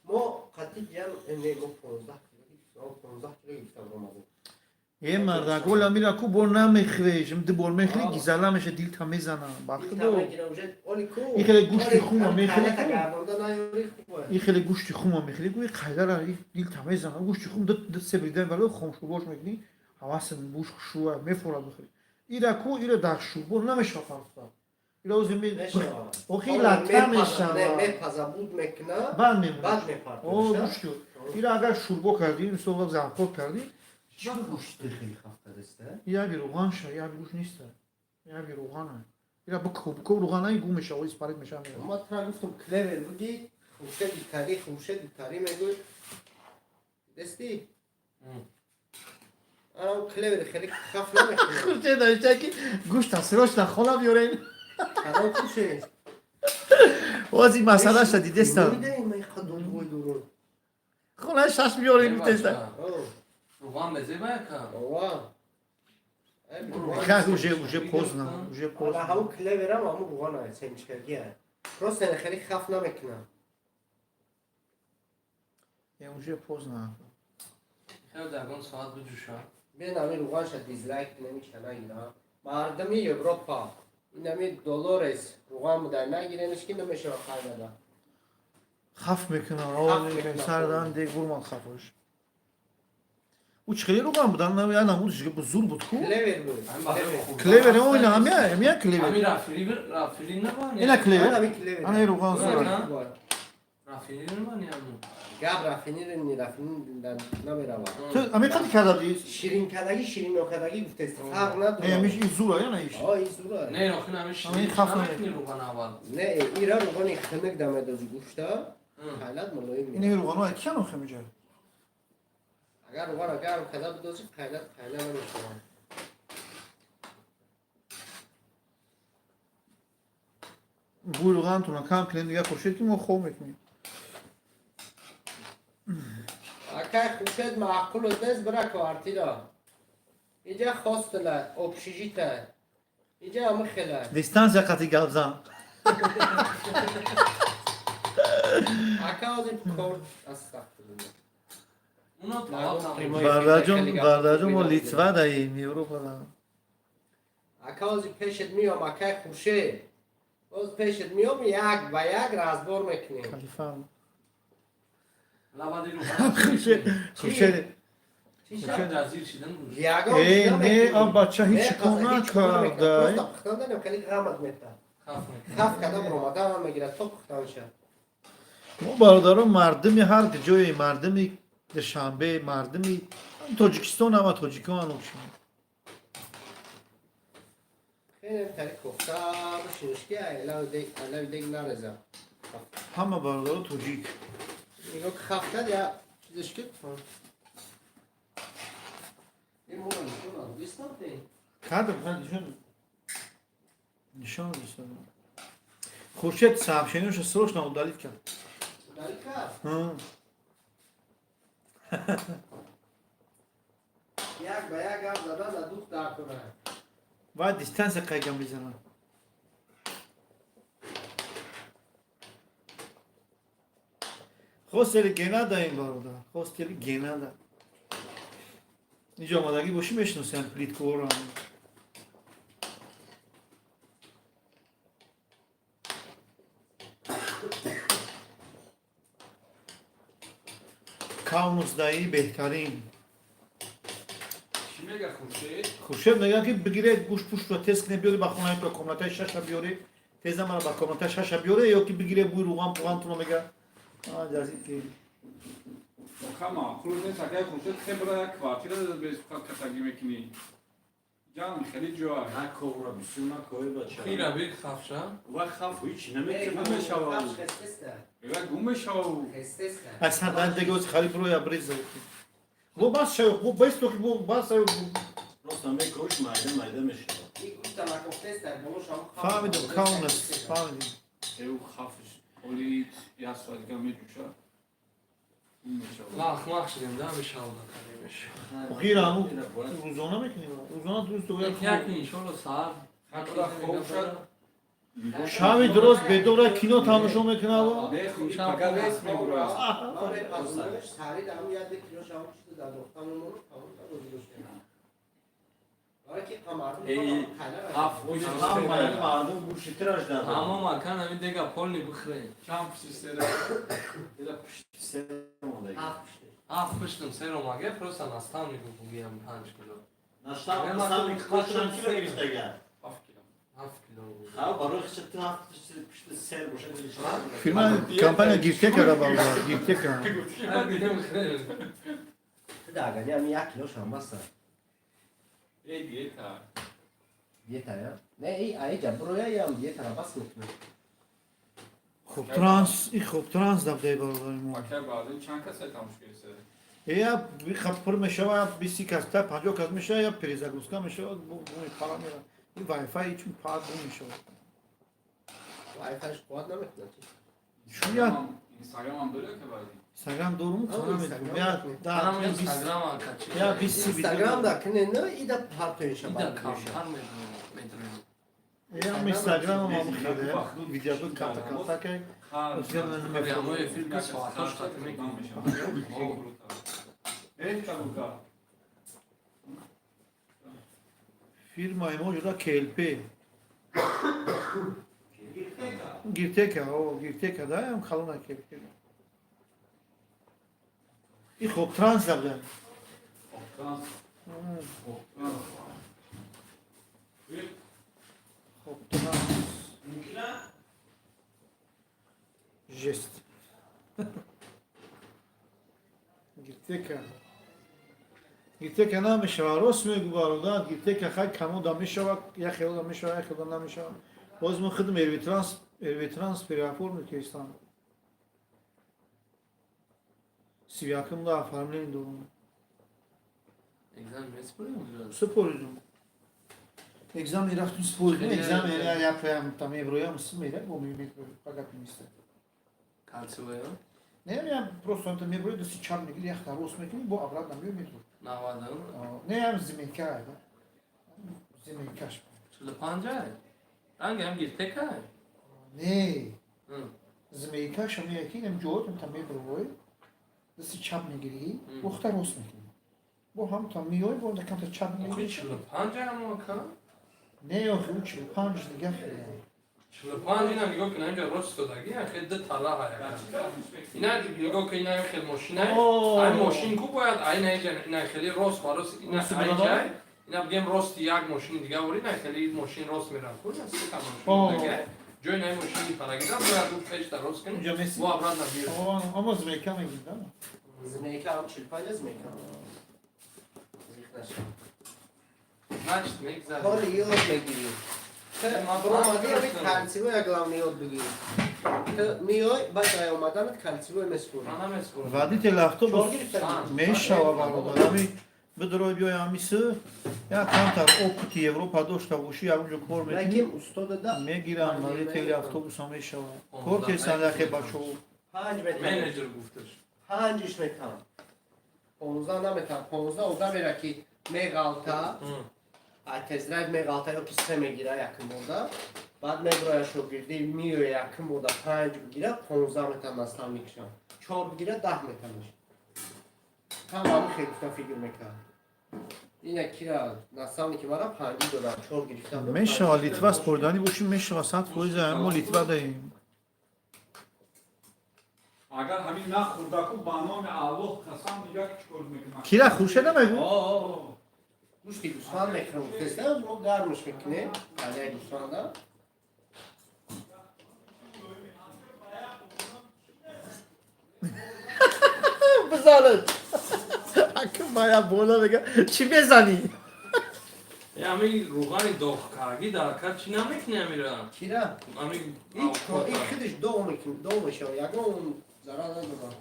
мо қатъи ҷам не, мо 15 кило, 15 кило гирифта омадем. Е мардак, ола мира ку бор намехӯреш, ду бор мехӯри, гизала меша, дилта мезана бахудо. Ин хеле гӯшти хума мехӯри ку. Ин хеле гӯшти хума мехӯри ку, қайдара дилта мезана. Гӯшти хум ду се бридан вало хом шӯрбош мекунӣ, ҳавасат гӯшт хушрӯа мефорад, бихӯри. Ира ку, ира дар шӯрбо намешава фарфта. Ира ози охи латта мешава. Мепаза, буд мекуна. Баъд мемонад. Баъд мепартоша. О, гӯшти ира агар шӯрбо кардӣ, мисол завход кардӣ. Чӣ гӯшти хеле хафтадаста? Яби руғанша, яби гӯшт неста, яби руғана. Ира бикӯб, бикӯб, руғанаи гум мешава, испарид мешава, мерава. Ма тра гуфтам, клевер буги, Хуршеди тари, Хуршеди тари мегӯй дести. Ана клевер хеле хаф намекунад. Хуршед навишта ки гӯшта срочно хона биёрен. Кадом Хуршед? Боз ин масъалаша дидестам. Хона шаш биёрен гуфтеста. Руған мезеба яка? Ова. Как уже поздно, уже поздно. Ҳамун клеверам, ҳамун руғана семечкагия. Просто хеле хаф намекунад. Уже поздно. Хеле ягон соат биҷӯша. Бен ами руғанша дизлайк намича нагира. Мардами Европа. Инами Долорес руған буда нагирениш ки намешава хайдада. Хаф мекунам, сардан дег бурман хафош. Ӯ чӣ хеле руған будан, я намудиш зур буд ку. Клевер буд. Клевер оина ҳамя, ҳамя клевер. Ами рафили, рафили набан. Ина клевер. Ами клевер. Ана руған зур. Рафили набан яму. Гап рафини ни рафини намерава. Ту ами қад карда будӣ? Ширинкадаги, ширинокадаги гуфтест. Фарқ надорад. Не, ҳамиш ин зура я на иш. О, ин зура. Не, охин ами ширин. Хаф намекунӣ руған аввал. Не, ира руғани хунук дамедози гӯшта. Қайлат мулоим. Ин руғано киян охи миҷа? Агар руғана гарм карда бидозӣ, қайлат қайла намешавад. Бӯи руғантона кам кунем дига, Хуршед, ки мо хоб мекунем. Акай Хуршед, маъқулот нест, бира квартира. Иҷа хостела, общежита. Иҷа ҳама хела. Дистанция қати гап зан. Ака ҳозир кор, астағфируллоҳ. Уно талаб. Бардаҷон, бардаҷон, мо Литва даем, Европа да. Ака ҳозир пешет миём, акай Хуршед. Боз пешет миём, як ба як разбор мекунем. Халифа. Лабади руған. Хуршед, Хуршед. Ҷазир шидан гӯш. Ягон Э, не, а бача ҳеҷ кор накарда. Просто пухтан дадем, хеле ғамат мета. Хаф мекунӣ. Хаф карда баромада ҳам мегирад то пухтанша. Мо бародарон, мардуми ҳар ҷое, мардуми Душанбе, мардуми Тоҷикистон, ҳама тоҷикон общем. Хеле тари кофта бишиниш ки алави дег нареза. Ҳама бародаро тоҷик. Нигоҳ ки хаф кард, я чизеш ки. Ин моро нишон дод. Бистам те. Кардам, нишон нишон дистам. Хуршед сообщениеша срочно удалить кард. Удалить кард. Як ба як гап задан да дух дар кунад. Ва дистанция қайгам мезанад. Хостели Генада ин бародар, хостели Генада. Инҷо омадагӣ бошӣ, мешиносем плиткаҳоро. Каунусдаи беҳтарин. Чӣ мега Хуршед? Хуршед мегӯяд ки бигире гӯшт пӯштро тез кне, биёре ба хонаи, ба комнатаи шаша биёре, теза мара ба комнатаи шаша биёре ё ки бигире бӯи руған пуғантуно мега ҷазид ки. Оха, маъқул нест, акай Хуршед, хебра як квартира без катагӣ мекунӣ. Ҷан хеле ҷой. Наковра, бисёр накови бача. Хира бир хафша. Ва хаф ҳеч наметавонад мешавад. Ва гум мешавад. Аслан дан дега оз халиб роя бреза. Бо бас шав, бо бас то бо бас шав. Просто мекош майда майда мешавад. Фаҳмидам, каунас, фаҳмидам. Эу хафш оли як соат дига меҷӯша. Гум мешавад. Лах мах шудем да мешавад кадемеш. Ғира аму рӯзона мекунӣ? Рӯзона дуруст Як як иншолло саҳар. Хатра хоб шад. Шаби дуруст бедора кино тамошо мекунад. Не, худи пага рейс мебурад. Хаф ҳамаи мардум гӯшти тираш дад. Ҳамо макан ҳамин дега полни бихӯрем. Чанд пушти сера? Ила пушти сер мондаги. Ҳафт пуштум сер омаге, просто наставнику гӯям 5 кило. Наставник чанд кило гирифтага? 7 кило. 7 кило. Ха, барои хича ту ҳафт пушти сер бошад. Фирма компания Гиртека ра бародар, Гиртека. Бихӯрем. Эй, диета. Диета я? Не, эй, аиҷа буроя ям диетара бас мекунам. Хуб транс, и хуб транс дабдай бародари мо. Ака баъден чанд кас тамош кардиса? Я пур мешава, 20 кас, та 50 кас мешава, я перезагрузка мешава, бу пара мера. И Wi-Fi чун пара бу мешава. Wi-Fi қувват намекунад. Чун я Инстаграмам дорӣ ка баъди? Инстаграм дорум, хона медонам. Я да, Ҳам я 20 Инстаграм акачи. я 20 Инстаграм да кине на ида ҳартоиша Ида камтар медроем. Я инстаграм ам хеле видео ката ката ки Прямой эфир ки соатош хати мекунем. Эй, табука. Фирмаи мо ҷуда КЛП. Гиртека, о, Гиртека, да, ям халона КЛП. И хоб транс дабда. Транс. Транс. Хоб транс. Жест. Гиртека. Гиртека намешава, рост мегӯ бародар, Гиртека хай камода мешава, як хелода мешава, як хелода намешава. Боз мо худм Эрвитранс, Эрвитранс переоформить кестам. 31-м да оформление дорум. Экзамен меспорим? Супоридум. Экзамен рафтум супоридум, экзамен я прям там евроям смера, бо ми метро пага пимиста. Кальцевая? Не, я просто там меброи до си чап мегири, як рост мекунӣ, бо обратно меои метро. 90? Не, ям зимейка, да. Зимейкаш. 45? Ранги ҳам гиртека? Не. Змейкаш ам яки ам ҷоотам там меброи. Дасти чап мегирӣ, бо хута рост мекунӣ. Бо ҳам там меои, бо камта чап Охи мегирӣ. 45 ҳам ака? Не, охи ӯ 45 дига хеле. 45 ина нигоҳ кун, инҷа рост истодаги, хел ду тала ҳая. Ина нигоҳ кун, ина хел мошина. Ай мошин ку бояд, ай на инҷа, ина хели рост ба рост, ина Рост ай баробар? ҷай, ина бигем рости як мошини дига вори, ина хели мошин рост мерав ку, ина се та О. мошин дига. Ҷои на мошини парагида бояд ӯ пешта рост кунӣ. Унҷа меси. Бо обратно биёй. Ама змейка мегирӣ, да? Змейка ҳам 45 змейка. Зиқ наша. Значит, мегзарем. Ҳоли ёд мегирӣ. Баромадӣ ами кальцевой главный ёд бигирӣ. Ту меои, баъд ай омаданат кальцевой меспорӣ. Ман намеспорам. Водитель автобус Чор гирифтагӣ? мешава бародар. Ами бидрои биёй амисы, я камтар опыти Европа дошта бошӣ, ягонҷо кор мекунӣ. Лекин устода да Мегирам водители автобуса мешава. Кор кесан яхе бачо. 5 метр. Менеҷер гуфташ. 5-иш метам. 15 наметам. 15 одамера ки меғалта, ай тест-драйв меғалта ё ки се мегира якум борда. Баъд меброя шогирдӣ миёя якум борда 5 бигира, 15 метам наставникшам. 4 бигира, 10 метамаш. Ҳама хел гуфта фикр мекард. Ина кира наставники мара 5 додам, 4 гирифтам. Мешава Литва спорданӣ бошӣ, мешава 100%, мо Литва даем. Агар ҳамин нахӯрдаку ба номи Аллоҳ қасам дига чӣ кор мекунам? Кира Хуршеда мегӯ? О, Гӯшти гӯсфанд мехӯрам. Теста мо гармш мекунем. Алияи гӯсфанда. Бизанад. Ака мая бола мега, чӣ мезанӣ? Я Ами руғани доғкаргӣ дар кар чӣ намекунӣ амира? Кира? Ами Ҳеҷ кор, ин худаш доғ мекунад, доғ мешавад, ягон зарар надорад.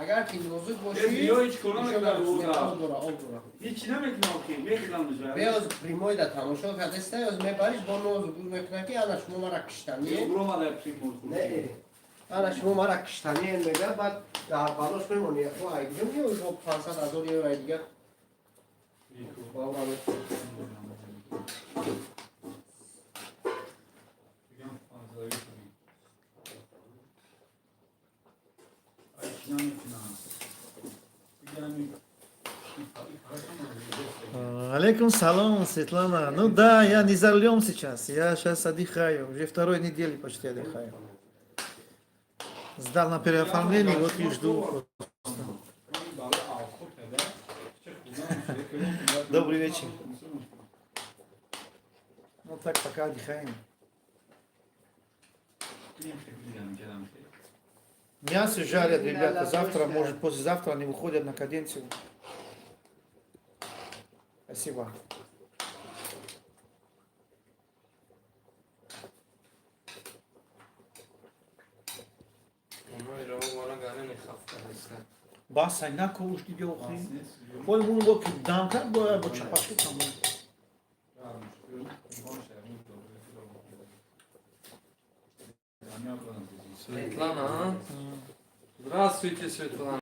Агар ки нозук бошӣ, Биё, ҳеҷ кор намекунад, нишон рӯза. об дора, об дора. Ҳеҷ намекунам ки, мехӯрам уже. Беоз прямой да тамошо кардеста, ёз мебариш бо нозу гуз мекунад ки ана шумо мара киштанӣ. Буромада примор. Не, ана шумо мара киштанӣ мега, баъд дар балош мемонӣ. Хо айгирем ё бо 500 ҳазор евро дигар. Бовар мекунам. Алейкум салом, Светлана. Ну да, я не за рулем сейчас. Я сейчас отдыхаю. Уже второй неделю почти отдыхаю. Сдал на переоформление, вот и жду. Добрый вечер. Ну так, пока отдыхаем. Мясо жарят, ребята. Завтра, может, послезавтра они выходят на каденцию. Спасибо. Бас ай накуш диги охи. Ой мун бо ки дам кард бо чапашки тамом. Светлана, а? Здравствуйте, Светлана.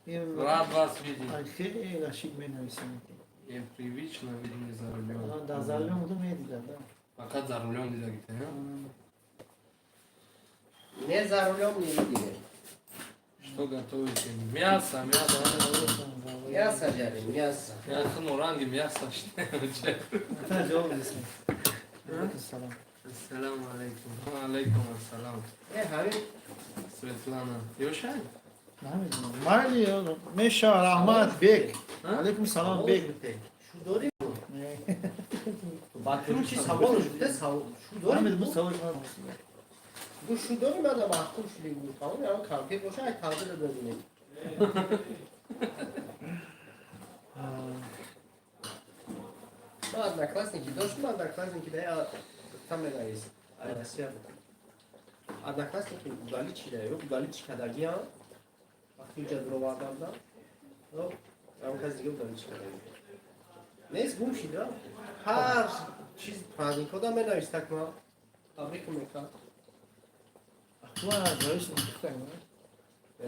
Ин Рад вас видеть. ай хеле ашик менависам. Я привычно, видимо, не за рулем. Да, за рулем буду медида, да. Пока за рулем дидагите, а? Не за рулем не видели. Что готовите? Мясо, мясо. Мясо жарим, мясо. Я ну ранги мясо что. Та ҷавоб дисем. Алейкум салом. Ассаламу алейкум. Алейкум ассалам. Ҳамин. Светлана. Ёшай? Намедонам. Майли меша раҳмат бек. Алейкум салом бек. Шу дорӣ? Ба ту чи саволш буде? Шу дорӣ? Намедонам савол. Гу шу дорӣ мада маҳкум шуди гу тамом ям компютер боша ай компютер бибинем. Ма одноклассники доштум, одноклассники да я там менавис. Ай Россия буд. Одноклассники удалить шида, ё удалить кардагиам. Вақти инҷа дуроварда будам. Ё ям кас дига удалить кардаги. Нест гум шида. Ҳар чиз праздникҳо да менавис так ма. Табрик мекард. Ма ҷоиш нихтам.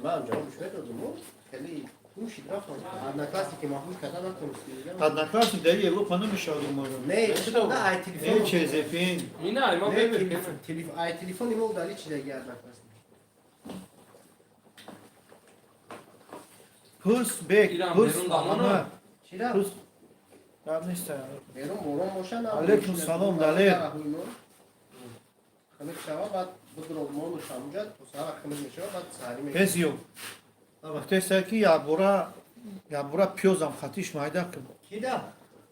Ман ҷавобш медодум, хеле гум шид рафт. Одноклассники маҳуш карда натонистем. Одноклассник дар Европа намешавад умара. Не, на ай Не телефон. через VPN. Ина, ма Не, бебер. ай телефони мо удалить шидаги одноклассник. Пурс бек, Иран пурс берун дамона? ама. Чира? Пурс. Гап нест. Берун борон боша на. Алейкум салом, Далер. Хунук шава, баъд бидро мону шамуҷа, то саҳар хунук мешава, баъд саҳарӣ мекунем. Эзиё. Вақтеса ки якбора якбора пиёзам хатиш майда кун. Кида?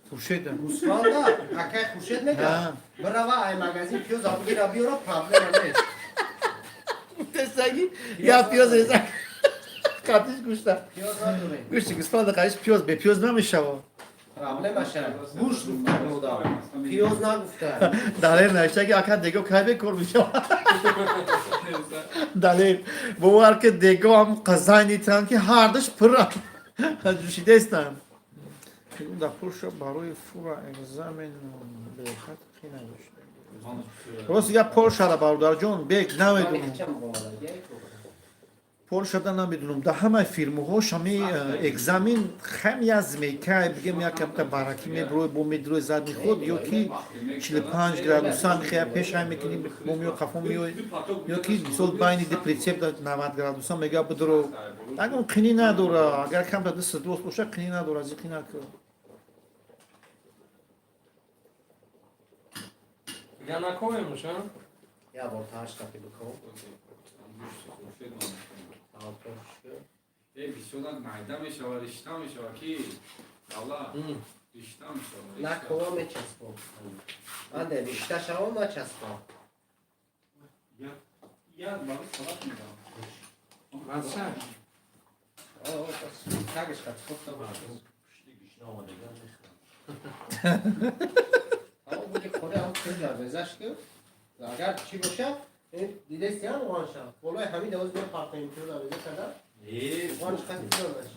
Хуршеда. Гӯсфанда, акай Хуршед мега. Ҳа. Бирава ай магазин пиёз бигира биёра, проблема нест. Тесаги я пиёз реза. Хатиш гушта. Пиёз надорем. Гушти гӯсфанда хатиш пиёз бе пиёз намешава. Проблемаша гӯшт гуфта мода. Пиёз нагуфта. Далер навишта ки ака дего кай бекор мешава. Далер бовар ки дего ҳам қазайнитан ки ҳардаш пурра ҷӯшидаистанд. Дар Польша барои фура экзамен бехат қина дошт. Рост я Польшара бародарҷон бек намедонам. Польшада намедонам. Дар ҳамаи фирмаҳо шами экзамен хам я змейка бигем як камта баракӣ меброи бо медрои зад меход ё ки 45 градуса мехоя пешай мекунӣ бо меё қафо меёй ё ки мисол байни ди прицеп да 90 градуса мега бидро. Ягон қинӣ надора. Агар камта дастат рост боша қинӣ надора, зиқӣ накун. Я наковем, а? Я бор тааш қапи бикун. Бисёр майда мешава, ришта мешава ки давла ришта мешава. Накова мечаспом. Ман ришта шавам начаспом. Я барои салат медам. Бача. О, тагиш қат хоб. Пушти гишна омадаган мехӯрам. Ҳамон буди хӯре, ҳамон хел дарвезаш ки агар чӣ боша, дидести ҳам руғанша болои ҳамин давоз мо партоим, ки дарвеза карда руғанш қати донаш.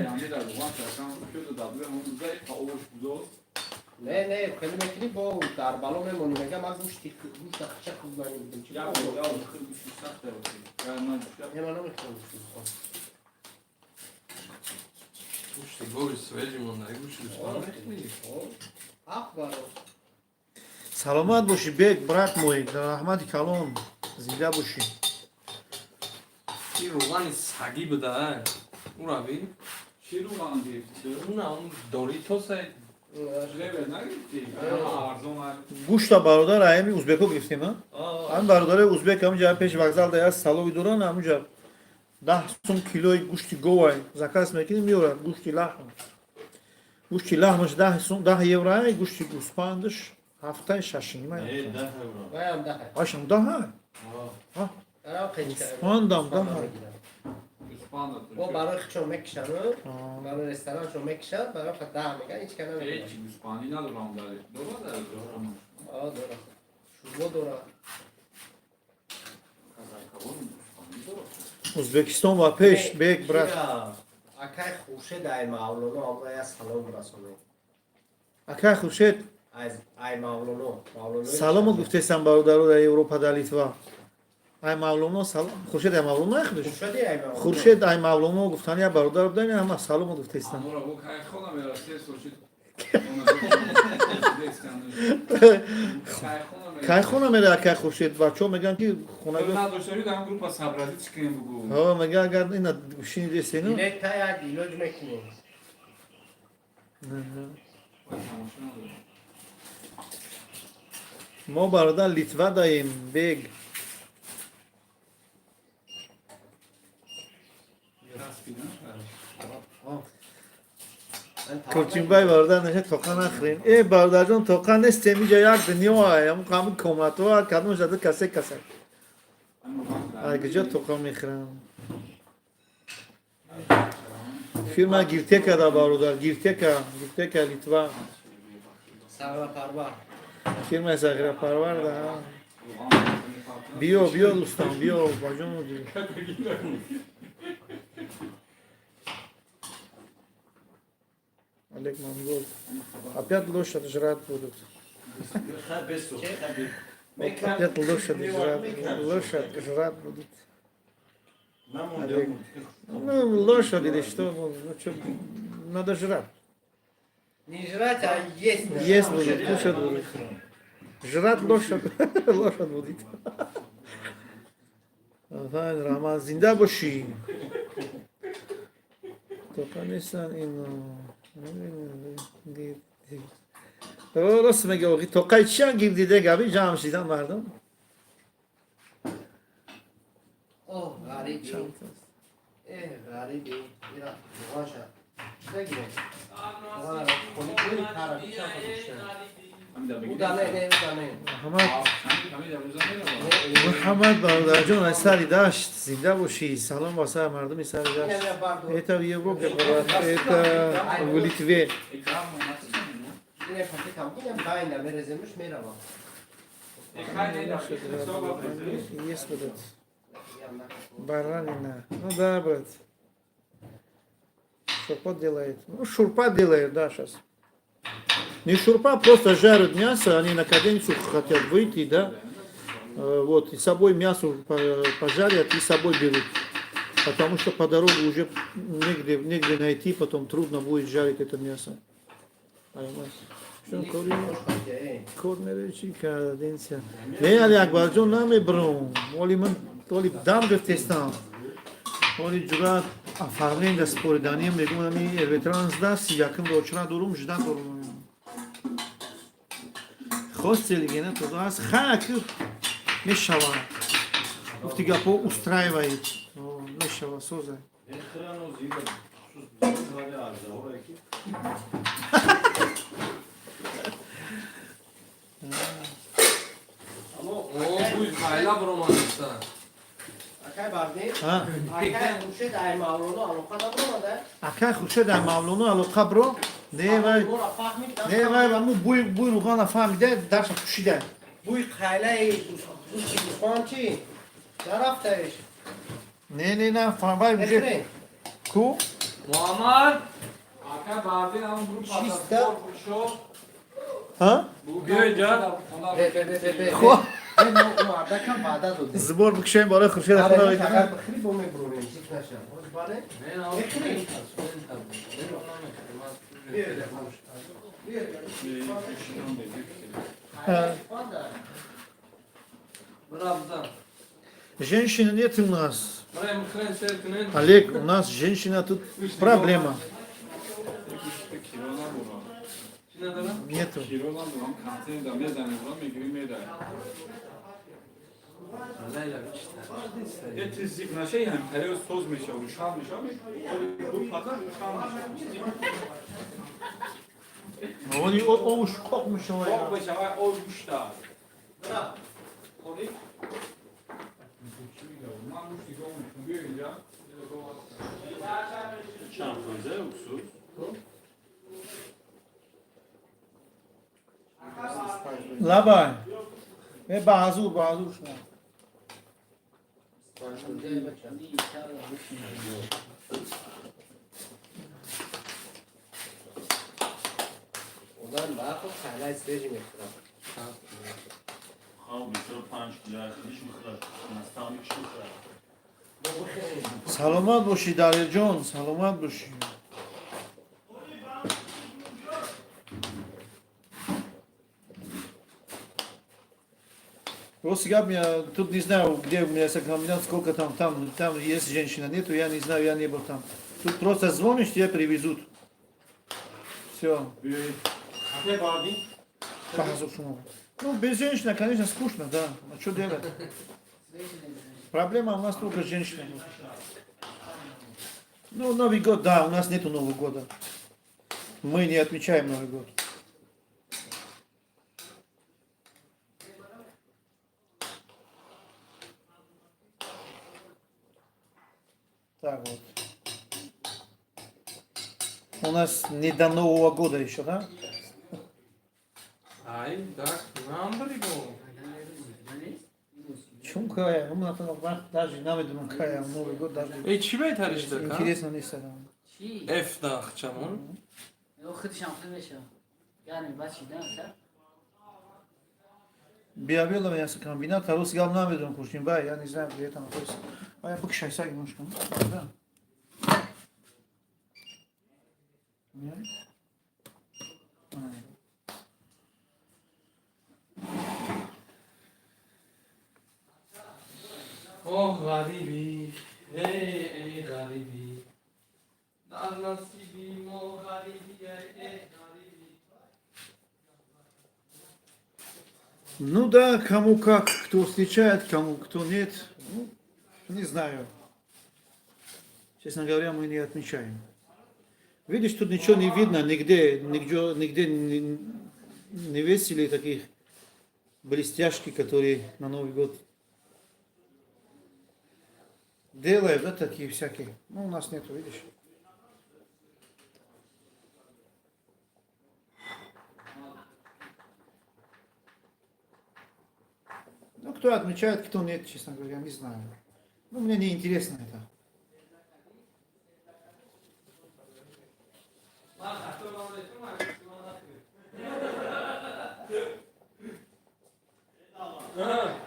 Ҳамин дар руған чашам кӯда дабле ҳамон зай та овош будост. Не, не, хеле мекунӣ, бо дар бало мемонӣ, мега ман гӯшти гӯшта хача хуб намедидам чӣ. Як бор хел гӯшти сахт дароти. Я наҷуша. Не, ман намехӯрам гӯшти гӯсфанд. Гӯшти гови свежий монда, гӯшти гӯсфанд мехӯрӣ? Ҳақ баро. Саломат бошӣ, Бек, брат мой, раҳмати калон, зинда бошӣ. Ин руғани сагӣ буда, ура би. Чӣ руған гирифтӣ? Уна он Доритоса. Левел нагирифтӣ? Арзон. Гӯшта, бародар, аями узбеко гирифтем, а? Ҳамин бародари узбек ҳамунҷа пеши вокзал да як столовый доранд, ҳамунҷа 10 сум килои гӯшти говай заказ мекунем, меорад. Гӯшти лаҳм, гӯшти лаҳмаш 10 сум, 10 евро, гӯшти гӯспандаш ҳафтаи шашнима. Ваям даҳ. Ашам даҳа. Гӯспандам даҳа. Бо барои хичон мекишану барои рестораншон мекишанд, барои 10 меган, ҳеч ка намегирад. Ҳеч гӯспандӣ надорам, дар дорад, дар. Дорад, шӯрбо дорад. Узбекистон ва пеш, Бек, брат. Акай Хуршед ай Мавлоно амра я салом расонед. Акай Хуршед. Аз ай Мавлоно. Саломо гуфтесам бародаро дар Европа, дар Литва. Ай Мавлоно салом. Хуршед ай Мавлоно ай худаш. Хуршед ай Мавлоно гуфтан я бародар будан, ҳама саломо гуфтестам. Амора бо кай хона мера се сошид. Кай хона мера акай Хуршед? Бачаҳо мегӯянд, ки хона надоштари дар группа сабразӣ чӣ кунем, бугу. Ҳо, мега агар ина шинидесену. Билет та як илоҷ мекунем. Тамошо надорам. Мо, бародар, Литва даем, Бег. Распи, на? Курчинбай бародар неша, тоқа нахӯрем. Э, бародарҷон, тоқа нестем, иҷа як дунё ай, ҳамун комнатҳо кадом зада касе каса. Ай куҷо тоқа мехӯрам? Фирма Гиртека да, бародар, Гиртека, Гиртека Литва. Сағрапарвар. Фирмаи Сағирапарвар да. Биё, биё, дӯстон, биё, баҷон. Олег Монгол. Опять лошадь жрать будут. Опять лошадь жрать, лошадь жрать будут. Олег. Ну, лошадь или что, ну, что, надо жрать. Не жрать, а есть надо. Есть будут, кушать будут. Жрать лошадь, лошадь будет. Ага, Роман, зинда бошӣ. Тоқа нестан ин. Рост мега, оғи тоқаи чиан гир диде габи ҷамъ шидан мардум. О, ғариби. Э, ғариби. Ира, руғанша. Чида гирем? Хони куни кара, чан гузошта. Уда не, не, уда не. Муҳаммад, Муҳаммад бародарҷон аз сари дашт, зинда бошӣ. Салом ба сар мардуми сари дашт. Это в Европе, брат, это в Литве. Ине пакетам, инам байна мереземш мерава. Есть будут. Баранина. Ну да, брат. Шурпа делает. Ну, шурпа делает, да, сейчас. Не шурпа, просто жарят мясо, они на каденцию хотят выйти, да. Вот, и с собой мясо пожарят и с собой берут. Потому что по дороге уже негде, негде найти, потом трудно будет жарить это мясо. Понимаешь? Что, кормеречи каденция. Не, али Акбарҷон, намебром. Оли ман, оли дам гирифтестам. Оли ҷурат оформление спориданием, мегӯм, ами Эрветранс да 31-м рочра дорум, жда дорум. Хостел гена то аз хак мешава. Гуфти гапо устраивает. Мешава, соза. Храно зига ки. О, буй хайла баромадиста. Акай Бардин, акай Хуршед ай Мавлоно алоқа набаромада? Акай Хуршед ай Мавлоно алоқа бро. Не, вай. Моро фаҳмид. Не, вай, аму бӯи руғана фаҳмида, дарша пӯшида. Бӯи қайлаи гӯшти гӯсфанд чӣ? Нарафтаеш. Не, не, на, вай уже Мехӯрем. ку? Муҳаммад. Ака баъдин ҳамон группа Чиста. шо. Ҳа? Биё инҷа. Бе, бе, бе, бе, бе. Хо. Бе, мо мардакам ваъда додем. Сбор бикшем барои Хуршед Аре, худо. агар бихӯрӣ, бо мебурем, зик наша. Боз бале? Мехӯрем. Биё, А. Бира бизан. Женщины нет у нас. Бира михрен сер кунен. Олег, у нас женщина тут проблема. Киро набурам. Чӣ надорам? Нету. Киро набурам, контейнер мезанем, мегирим, медаем. Е, ти зиқ нашаи, ҳамтарио соз мешава, рӯшан мешава, группата рӯшан мешава. Они овуш қоқ мешава. Қоқ мешава, об гӯшта. Хӯрӣ? Ман гӯшт нигоҳ мекунам, биё инҷа. Чанд фоиза уксус? Лабай. Е, баҳазур, баҳазур шумо. Одам баъд хуб қайлаи свежий мехӯрад. Хав 25 кило худиш мехӯрад, наставникш мехӯрад. Бо бихӯрем. Саломат бошӣ, Далерҷон, саломат бошӣ. Просто гап, я тут не знаю, где у меня комбинат, сколько там есть женщина, нету, я не знаю, я не был там. Тут просто звонишь, тебе привезут. Все. Ака баъдин. Баҳазур шумо. Ну, без женщины, конечно, скучно, да. А что делать? Проблема у нас только женщина. Ну, Новый год, да, у нас нету Нового года. Мы не отмечаем Новый год. Так вот. У нас не до Нового года еще, да? Ай, так, намбриго. Чун кая? У нас даже намедунам кая Новый год даже. Эй, чӣ беҳтариш дака? Интересно нест. Чӣ? F дахчамон. Худшам худ мешава. Яъне баъд шидан та. Биявела мясокомбинат, а рус гап намедунам, Хуршинбай, я не знаю, где это находится. А я бикшай саг немножко. Да. Не? А. Оҳ, ғарибӣ, эй, эй, ғарибӣ. Дар насиби мо ғарибӣ, эй, эй, ғарибӣ. Ну да, кому как, кто встречает, кому кто нет. Ну, не знаю. Честно говоря, мы не отмечаем. Видишь, тут ничего не видно, нигде, нигде, нигде не весили таких блестяшки, которые на Новый год делают, да, такие всякие. Ну, у нас нету, видишь. Ну, кто отмечает, кто нет, честно говоря, не знаю. Ну, мне не интересно это. Ман хато намекунам, агар шумо накунед. А.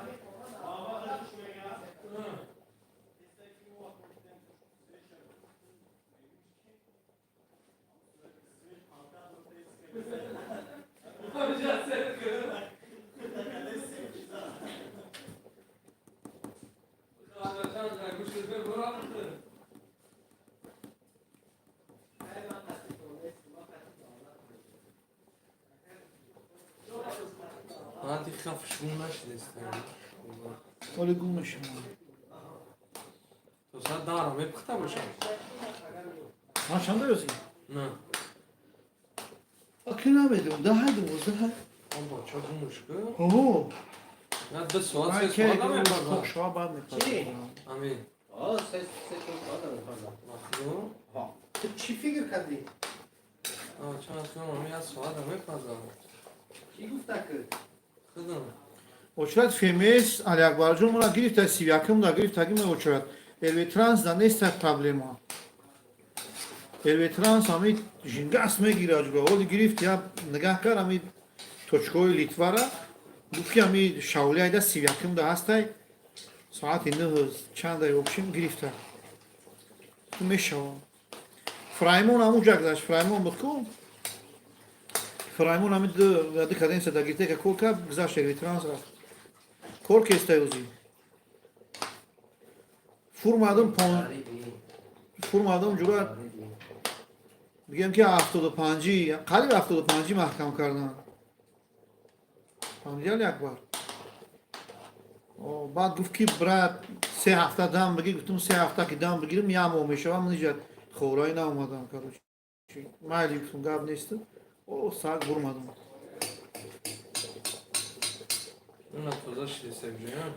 Ман дихам шум нашидестам. Оли гум мешавам. То соат 10-ро мепухта бошам. Ман чанда ёзи? На. Аки намедонам, даҳа, 12. Он бача гумуш ку? Ҳо. На 2 соат, Ман 3 ки соат намепазам. шоа баъд Чӣ? мепазам. Амин. О, се, се, чор соат намепазам. Махлу. Ҳа. Ту чӣ фикр кардӣ? Чанд сум як соат мепазам. Кӣ гуфта ки? Худам. Очрат ФМС Алиакбарҷон мора гирифта 31-м да гирифтаги ме очрат. Элветранс да неста проблема. Элветранс ами жингас мегира ҷура. Оли гирифт я нигаҳ кар ами точкаҳои Литвара. Гуфт ки ами шавлияйда 31-м да ҳастай. Соати 9 чандай общим гирифта. Ту мешава. Фраймон ҳамуҷа гузашт. Фраймон буд ку? Фраймон ами ду каденсия да гирифта кор кард, гузашт Элветранс рафт. Кор кестай ӯзи. Фурмадам фурмадам ҷура бигем ки 75-и, қариб 75-и маҳкам кардан. Фаҳмидӣ Алиакбар? Баъд гуфт ки брат 3 ҳафта дам бигир, гуфтум 3 ҳафта ки дам бигирим як моҳ мешавам, ман иҷа хораи наомадам, короче. Майли гуфтум гап нест. О, саг бурмадам.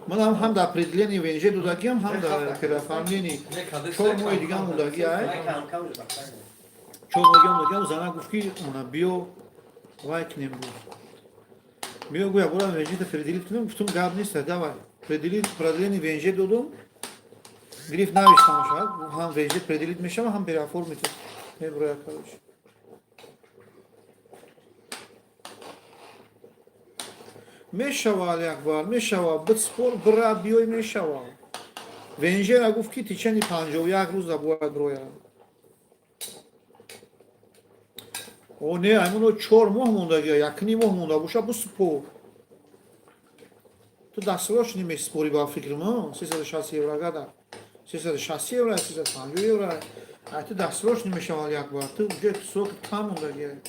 Манам ҳам дар определение ВНЖ додагиам, ҳам дар переоформление. 4 моҳи дига мондагӣ ай. 4 моҳи дига мондагиам, зана гуфт ки она биё вай кунем гуфт. Биё гӯя бурам ВНЖ-та пределит кунем, гуфтум гап нест, давай. Пределит, продление ВНЖ додум. Гирифт навиштам шояд, ҳам ВНЖ пределит мешава, ҳам переоформит. Меброя, короче. Мешава Алиакбар, мешава, битспор бира биёй мешава. ВНЖ-ра гуфт ки течени 51 рӯза бояд рояд. О не, аймоно 4 моҳ мондагия, 1,5 моҳ монда боша биспор. Ту дастрош немеспорӣ ба фикрим, 360 евро гада. 360 евро, 350 евро. Ай ту дастрош немешава Алиакбар, ту уже срок кам мондагия.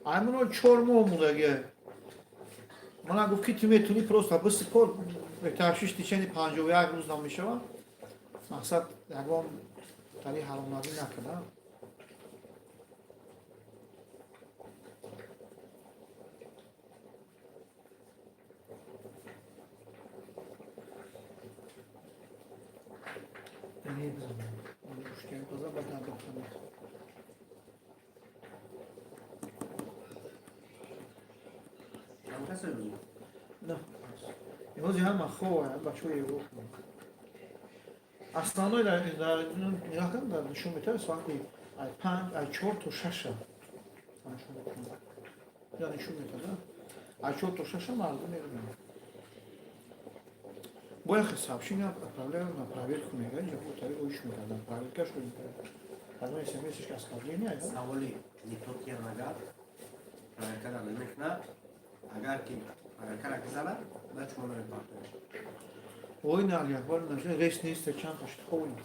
Аймоно 4 моҳ мондагия. Мана гуфт ки ту метавонӣ просто биспор, беҳтаршиш течени 51 рӯз намешава. Мақсад ягон тари ҳаромназӣ накарда. Имрӯзи ҳама хоб, бачаҳои Европа. Основной нигоҳ кардам, дар нишон метавад соати ай 5, ай 4 то 6 нишон метавад. Я нишон метавад, ай 4 то 6 мардум мераванд. Бояд хел сообщение отправляю на проверку мегӯяд, инҷа бо тариқ оиш мекардам, проверка шуд мекардам. Одно смс-ш оскорбление, да? Саволи Литотия агар проверка намекунад, агар ки проверкара гузарад, баъд шумо намепартоед. Ой, на, Алиакбар, на, рейс нест, чанд ташт хобем.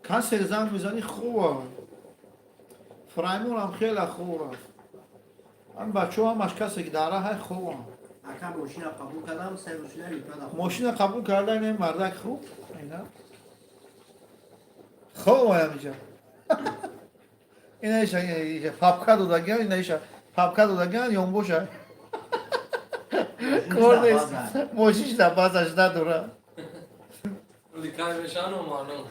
Касе занг мезанӣ хоб. Фраймонам хеле хоб рафт. Ам бачаҳо ҳамаш касе ки дар раҳ хобам. Ака мошина қабул кардам, се рӯз шуда Литва да. Мошина қабул карда ин мардак хуб, ина. Хоб аям иҷа. Ина иша, иша папка додагиан, ина иша папка додагиан, ёнбоша. Кор нест. Мошиш да базаш надора. Ликай мешану маълум.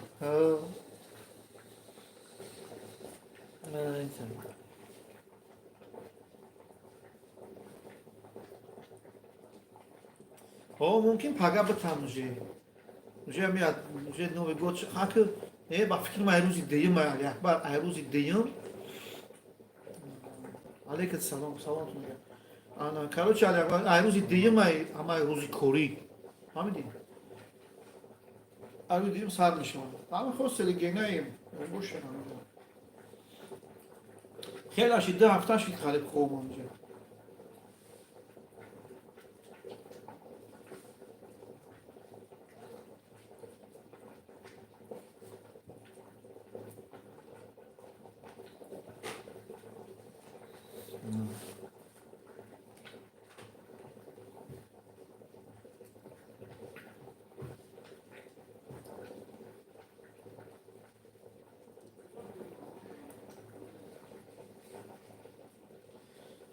О, мумкин пага битам уже. Уже меяд, уже Новый год. Хаки, не, ба фикри ман рӯзи дуюм, Алиакбар, ай рӯзи дуюм. Алейкум салом, салом мегӯям. Ана, короче, Алиакбар, ай рӯзи дуюм, ай ҳамаи рӯзи корӣ. Фаҳмидӣ? Ай рӯзи дуюм сар мешавам. Ҳама хостели генаем, боша. Хеле шид, 2 ҳафта шид қариб хобам инҷа.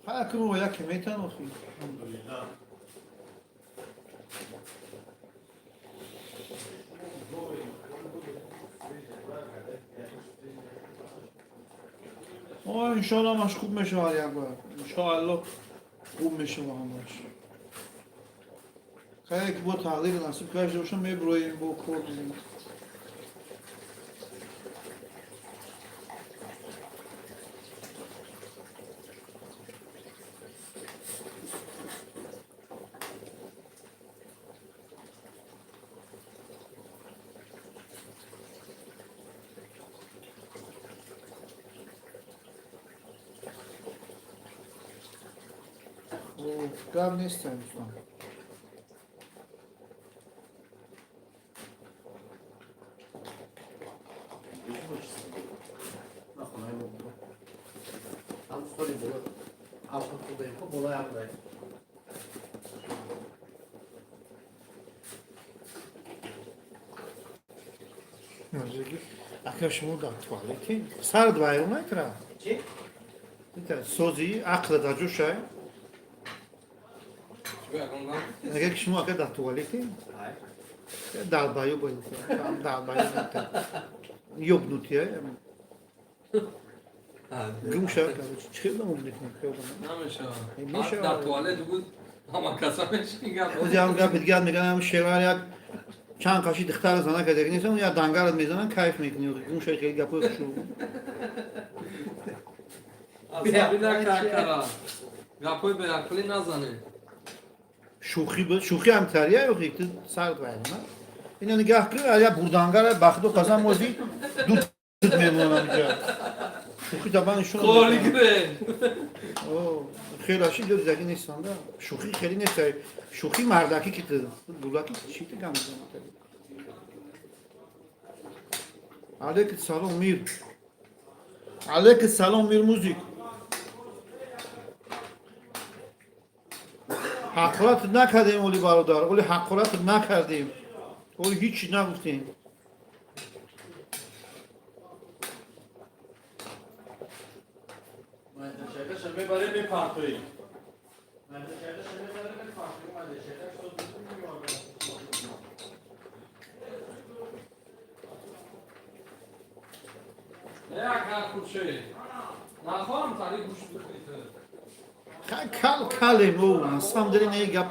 Ҳакм яке метанохи. Алҳамдулиллаҳ. Иншоалло ҳамаш хуб мешавад як бор. Иншоалло хуб мешавад ҳамаш. Хайр, ки бо тақдир насиб карда бошам, меброем, бо кор дидем. Гап нестам, дӯстон. На хонаи мо буд. Ҳам столи боло. Авхот хурдаем, хо болои абрай. Ака, шумо дар туалете сард вайрон накра? Чӣ? Сози ақла дар ҷӯшай. Чӣ ягон гап? Агар ки шумо ака дар туалете Ай. долбоёб долбоёб ёбнутый гум шава, короче, чӣ хел намубникунам? Намешавад. Мешавад. Дар туалет буд, ҳама каса мешини гап. Ози ҳам гапи дигар мегӯям, шевар як чанд қаши духтара зана кардагӣ нестам, як дангарат мезанан, кайф мекунӣ. Гум шава, хеле гапои хушу. Асабӣ накаркара. Гапои беақлӣ назане. Шӯхӣ буд, шӯхӣ ҳам тария ё ту сард вайрона. Ина нигаҳ кун, я бурдангара бахду қасам ози дуд дуд мемонам иҷа. Шӯхӣ табан нишон. Холи гире. Хеле аши ҷо дидагӣ нестам да. Шӯхӣ хеле нест. Шӯхӣ мардакӣ ки ту гулакӣ чӣ ту гам мезанӣ? Алейкум салом, Мир. Алейкум салом, Мир Музик. Ҳақорат накардем, оли бародар, оли ҳақорат накардем. Оли ҳеҷ нагуфтем. Майдачакаша мебарем, мепартоем. Майдачакаша мебарем, мепартоем. Майдачакаш соз. Як хуршед. Нахоҳам тари гӯшт бихӯрӣ. Кал калем, о, на самом деле не гап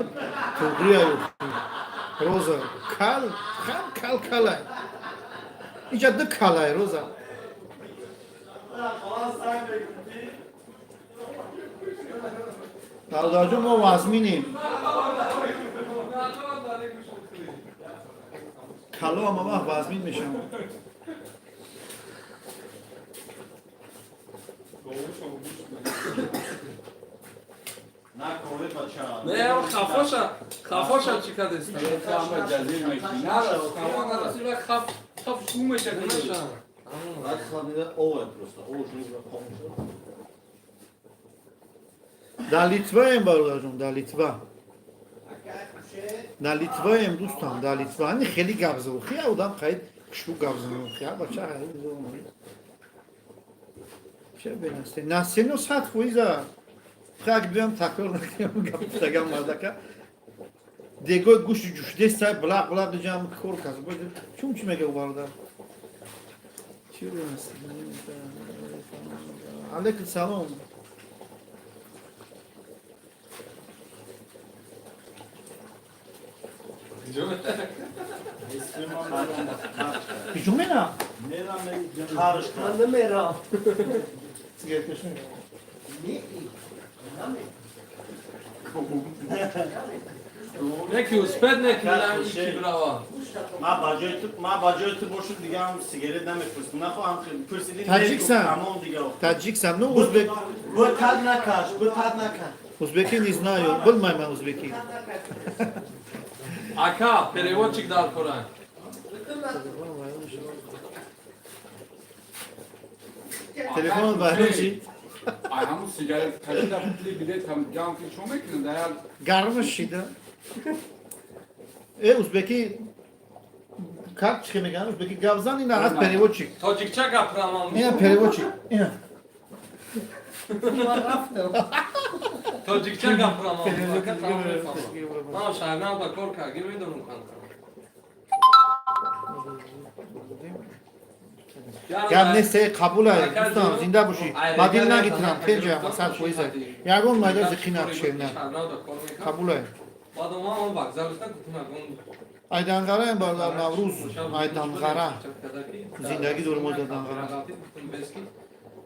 туғрия. Роза, кал, хам кал калай. Иҷа ду калай, Роза. Бародарҷон, мо вазминем. Нахоҳам тари гӯшт бихӯрӣ. Кало ҳама вақт вазмин мешаванд. Накоред, бача. Не, хафоша, хафоша чӣ кардеста? Ҳама ҷазир мекунӣ. Нарас, Хафо нарасӣ, хаф, хаф гум меша, наша. Овай просто. Овош хомӯш. Дар Литваем, бародарҷон, дар Литва. Дар Литваем, дӯстам, дар Литва. Ани хеле гап зад. Хия одам қайд хушрӯ гап занад. Хия бача ча бенасте. Насено 100%. Хак биям такрор накунам гап мардака. Дегои гӯшти ҷӯшидеста блақ блақ ҷам кор кас. Чун чӣ мега бародар? Чӣ бенасте? Алейкум салом. Киҷо мера? Қаришка. Ман намерам. Сигарет кашем. Не, наме. Неки успед неки мирам, ики бирава. Ма ба ҷои ту бошум, дига ҳам сигарет намепурсам. Нахоҳам пурсиди. Таҷиксан. Тамом дига. Таҷиксан, ну узбек. Бу тад накаш, бу тад накаш. Узбеки не знаю. Был май ман узбеки. Ака, переводчик дар кора. Телефон вайрон шид. Ай ҳамун сигарет кашида пули билет ҳам ҷамъ ки чо мекунад? Дар як Гарм шида. Э, узбеки как чӣ мегӯянд? Узбеки гап зан, ина аз переводчик. Тоҷикча гапрамам. Ина переводчик. Ина. Ман рафтам. Тоҷикча гапрамам. Ака, тамом мефаҳмам. Ман шаҳрнав ба кор кард, медонам кан. Гап нест, қабул дӯстам, зинда бошӣ. Ба дил нагитирам, тенҷа 100%. Ягон майда зиқӣ накушем, на. Қабулай. Айданғараем, бародар Наврӯз, Айданғара. Зиндагӣ дорем оз Айданғара.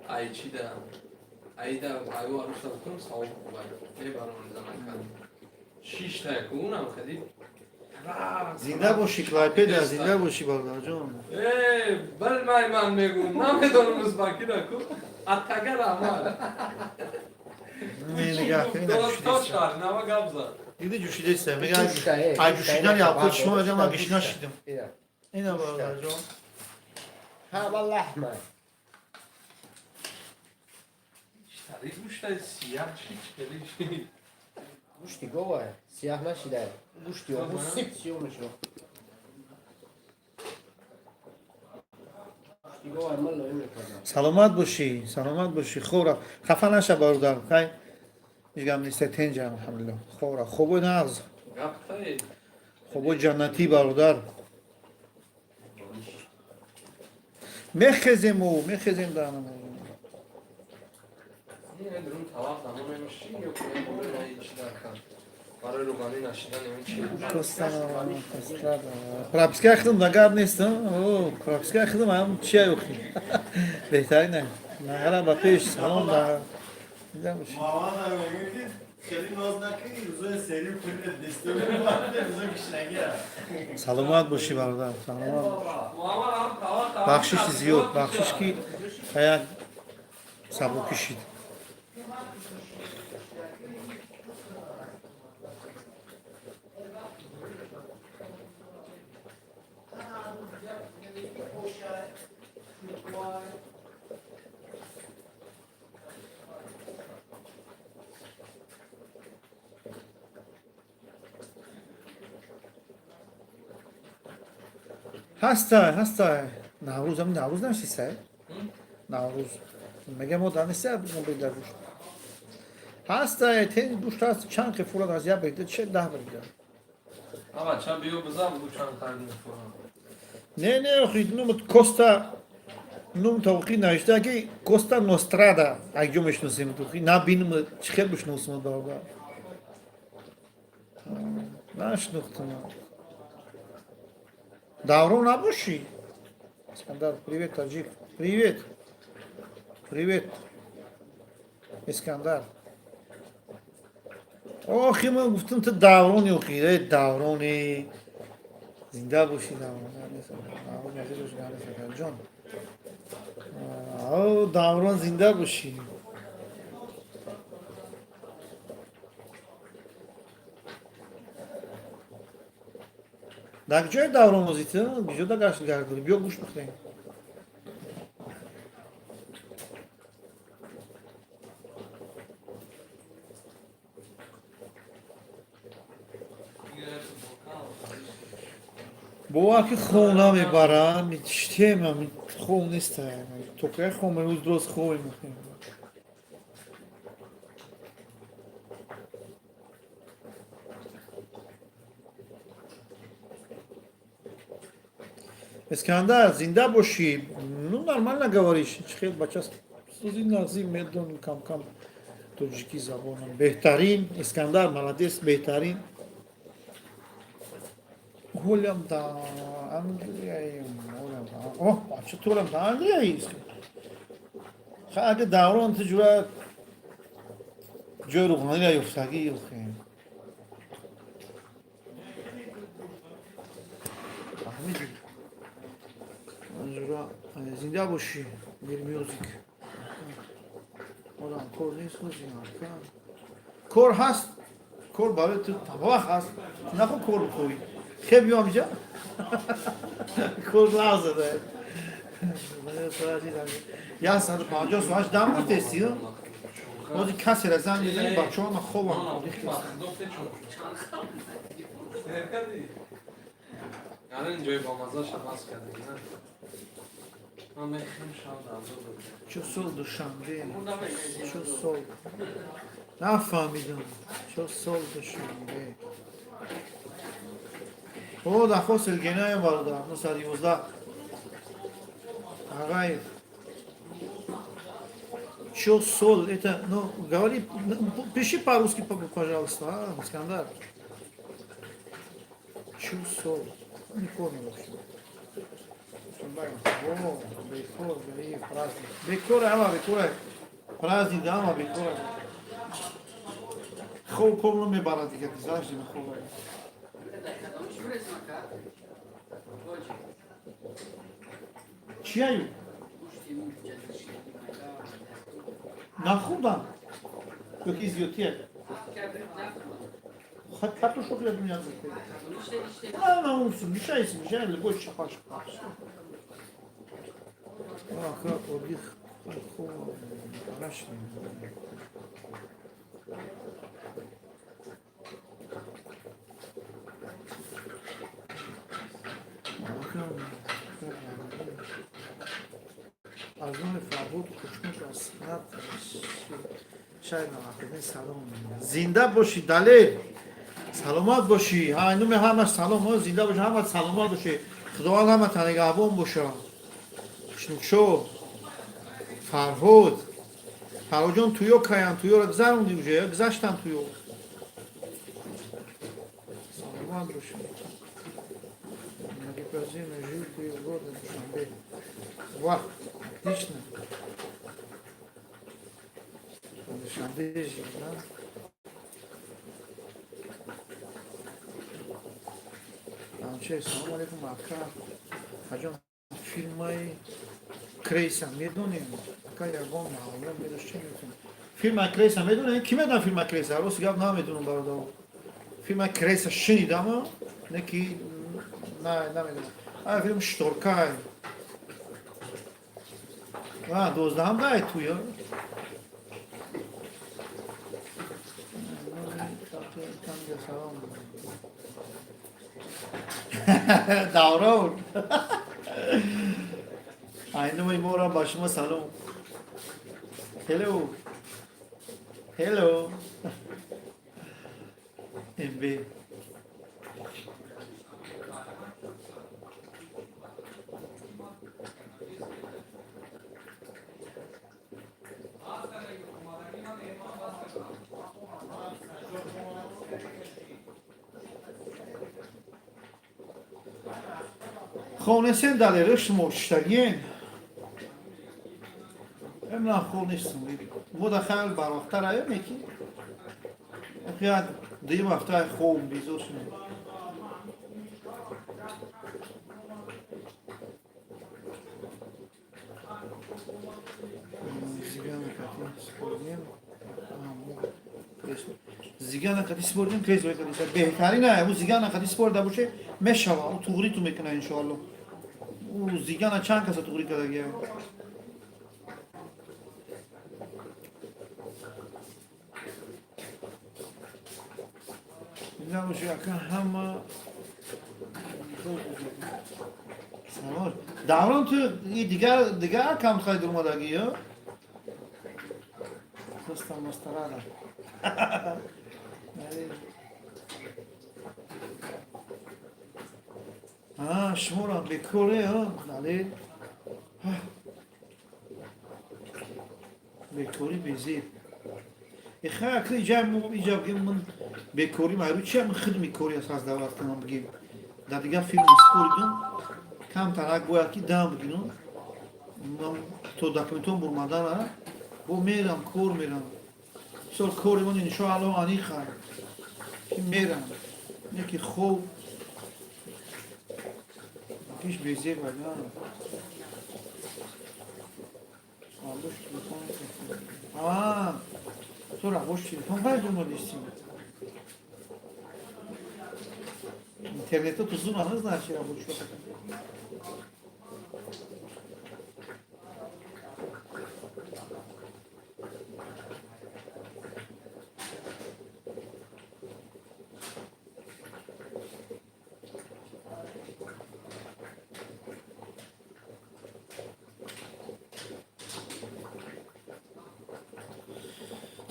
Ай чи да айда аю аруса букунам, савоб бай мебарам занака. Шишта кунам хади. Зинда бошӣ, Клайпеда, зинда бошӣ, бародарҷон. Э, бал май ман мегум, намедонам узбакира ку. Атага раҳмат. Не, нигаҳ кунӣ. То шаҳр нава гап зад. Диди, ҷӯшидеста. Мега, ай ҷӯшидани алкоҳол шумо мега, ман гишна шидам. Ина, бародарҷон. Ҳама лаҳма. Тари гӯштай сияҳ чи чели чи. Гӯшти гова сияҳ нашида. Гӯшти обу сип сиёҳ мешавад. Гӯшти гова ман лоим мекардам. Саломат бошӣ, саломат бошӣ. Хора, хафа наша, бародар. Хай, ҳеҷ гап нест, тенҷа, алҳамдулилло. Хора, хобои нағз. Гаптай. Хобои ҷаннатӣ, бародар. Мехезему, мехезем дар намоз. Ин дурун талаб замон мемиши ё ки чи дар кар. Барои рӯғанӣ нашидан ин чи. Прописка хидм да гап нест, прописка хидм ҳам чия ёхи. Беҳтарин нағара ба пеш, салом да. Зинда бошӣ. Муҳаммад мегӯяд, ки хеле ноз накунӣ, рӯзои сери пулет нест, рӯзои гишнагӣ. Саломат бошӣ, бародар, саломат бош. Муҳаммад ҳам талаб. Бахшиши зиёд, бахшиш, ки як сабукӣ шид. Ҳастай, ҳастай. Наврӯз, ами Наврӯз нашистай? Наврӯз. Мега мо данистай брида гӯшт. Ҳастай, тен гӯшт ҳаст, чанд хел фурад аз як брида, че 10 брида. Ава ча биё бизан бу чанд қайд мефурам. Не, не, охи, нум Коста, нум тавқи навишта, ки Коста Нострада, акҷо мешиносем, тухи набинм, чӣ хел бишносем, бародар. Нашинохтам. Даврон набошӣ? Искандар, привет, таҷик. Привет. Привет. Искандар. Охи, ман гуфтам, ту даврони, охи, э, даврони. Зинда бошӣ, даврон. Ҷон. О, даврон, зинда бошӣ. Дар ҷои даврон озӣ ту? Куҷо да гашт гардӣ? Биё, гӯшт бихӯрем. Бовар ки хоб намебарам, чтемам, хоб неста. Токая хоб рӯз роз хобем. Искандар, зинда бошӣ. Ну, нормально говоришь. Чӣ хел бача сӯзи нағзӣ медонӣ, кам-кам тоҷикӣ забонам. Беҳтарин, Искандар, молодец, беҳтарин. Ҳолям да Англияем, ҳолям да. О, бача, ту ҳолям да Англияи? Ха, ага даврон ту ҷура ҷои рӯғаниро ёфтагӣ охе. Фаҳмидӣ? Ҷура зинда бошӣ, Мир Мюзик. Одам кор нест, кор ҳаст, кор барои ту тамом ҳаст. Нахо кор бикунӣ. Хеб биём инҷа? Кор лағза дорад. 158 дам гуфтести? Ҳозир касера занг мезанӣ, бачаҳо ма хобам. Ана ин ҷои бомазаша бас кардем, на? Ман мехӯрам, шав дардо дорам. Чо сол Душанбе? Чо сол? Нафаҳмидам. Чо сол Душанбе? О, дархост Элгенаем, бародар, 911. Агаев. Чё сол? Это, ну, говори, ну, пиши по-русски, пожалуйста, а, Искандар. Чё сол? Не понял вообще. О, бекор, бери, праздник. Бекор, ама, бекор. Праздник, да, ама, бекор. Хоб помно мебарад дигар, зажди хоб. Чияю? Нахӯрдам. Ёки зиёдтия? Картошка хӯрдам я. На, на, мешайся, мешай, любой чапаш. Ака, одих, хо, арашни. Аз номи Фарҳод Хушнуд аз Санат шаҳри Навахидин салом. Зинда бошӣ, Далер, саломат бошӣ. Номи ҳамаш салом. Зинда бошӣ, ҳама саломат бошӣ. Худованд ҳамата нигаҳбон боша. Хушнудшо, Фарҳод, Фарҳодҷон, туё каян? Туёро гузаронди уже, гузаштам туё. Саломат бошӣ. Многопозимный жил года Душанбе. Ва, отлично. Душанбе жил, да? Амче, салом алейкум, ака. Аҷон, фирмаи Крейса медонем? Ака, ягон маълум медошт, чӣ метонем? Фирмаи Крейса медонем? Ки медонам фирмаи Крейса? Рости гап, намедонам, бародаро. Фирмаи Крейса шинидам, не ки намедонам. А фирм Шторкай. А, 12-ам дай туя. Салом. Даврон. Айнумаи моро ба шумо салом. Hello. Hello. МБ. Хонесен, Далер, шумо шиштагиен? Эмна хол нестам. Мо да хайл барвақттар аём еки. Як дуюм ҳафта хоб безор шудем. Зигана кати спордем. Зигана кати спордем, кресло кати. Беҳтарин ай, ӯ зигана кати спорда боше, мешава, ӯ туғри ту мекуна иншоалло. Ӯ зигана чанд каса туғри кардагия. Зинда боши, ака, ҳама. Салом. Даврон, ту и дигар дигар кам хайд омадагӣ ё? Дӯстам мастарада. А, шуморо бекоре, а? Далер. Бекорӣ безеб. Иха, ака, иҷа иҷа бигем, ман бекорӣ майру чи ам худ мекорӣ аст аз давлат кунам бигем. Дар дигар филм споридум, камтарак бояд ки дам бигирам. Ман то документон бурмадана, бо мерам, кор мерам. Мисол, кори ман иншоалло аниқа. Ки мерам. Не ки хоб киш безеб ага. Рабош телефон. А, ту рабош телефон кай думалисти? Интернета ту зума, не знаешь, рабош.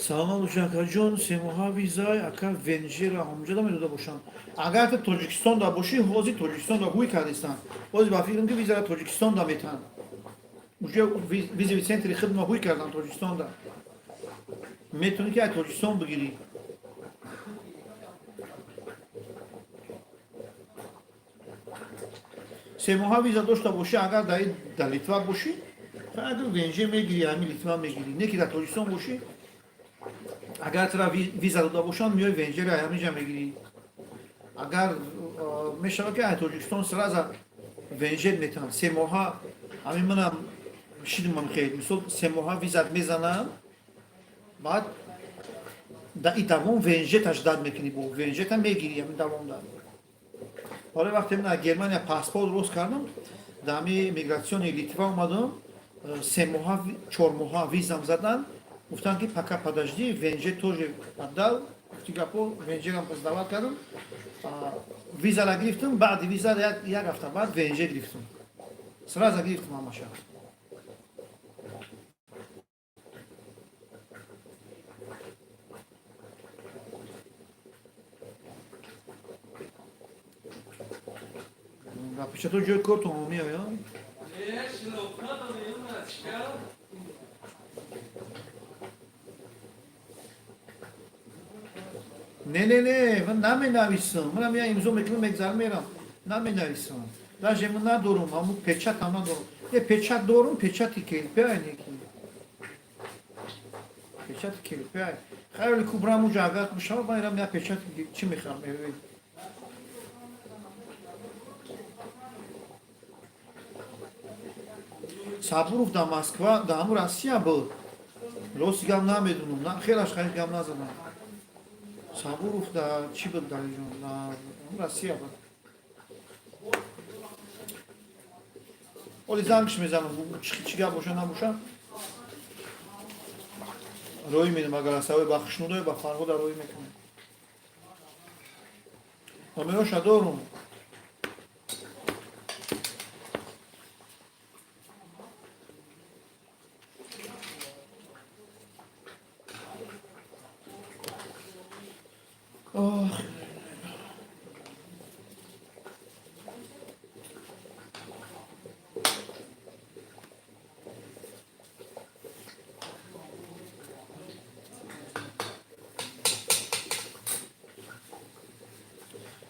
Саломат бошед, акаҷон. Семоҳа визай, ака, венжера ҳамҷода медода бошанд? Агар ту Тоҷикистонда бошӣ, ҳозир Тоҷикистонда ҳуй кардистанд. Ҳозир ба фикрам, ки визара Тоҷикистонда метаҳанд. Уже визовый центри хидма ҳуй кардан Тоҷикистонда. Метавонӣ ки аз Тоҷикистон бигирӣ. 3 моҳа виза дошта бошӣ, агар дар Литва бошӣ, агар ВНЖ мегирӣ, ҳами Литва мегирӣ. Не ки дар Тоҷикистон бошӣ, агар тура виза дода бошанд, меои, ВНЖро ҳаминҷа мегирӣ. Агар мешавад ки аз Тоҷикистон сразу ВНЖ метавонанд 3 моҳа. Ҳамин манам шидмам хел, мисол, 3 моҳа визат мезананд, баъд да и давом ВНЖ таждад мекунӣ, бо ВНЖ та мегирӣ ҳамин давом да. Ҳоло вақте ман аз Германия паспорт рост кардам, дар ҳами миграционный Литва омадам, 3 моҳа, 4 моҳа визам задан, гуфтанд ки пока подожди, ВНЖ тоже подал. Гуфти гапо, ВНЖрам сдавать кардам, визара гирифтам, баъди виза як ҳафта баъд ВНЖ гирифтам, сразу гирифтам ҳамаша. Печато ҷои кортон меояд. Е, шинохтадам, чикар? Не, не, не, ман наменависам. Манам я имзо мекунам, мегзарам, мерам. Наменависам. Даже ман надорум, ҳамун печатам надорум. Е, печат дорум, печати КЛП неки. Печати КЛП. Хайли кубрам уҷа агар бишава, ман ирам я печат чӣ мехарам? Сабуров дар Москва, дар ҳамун Россия буд. Рости гап намедунам, хелаш хайр гап назадам. Сабуров дар чӣ буд, Далиҷон? Дар Россия буд. Оли зангш мезанам, чӣ гап боша набоша. Роӣ медам, агар асавои ба Хушнудое, ба Фарҳода роӣ мекунем. Номероша дорум. Ох.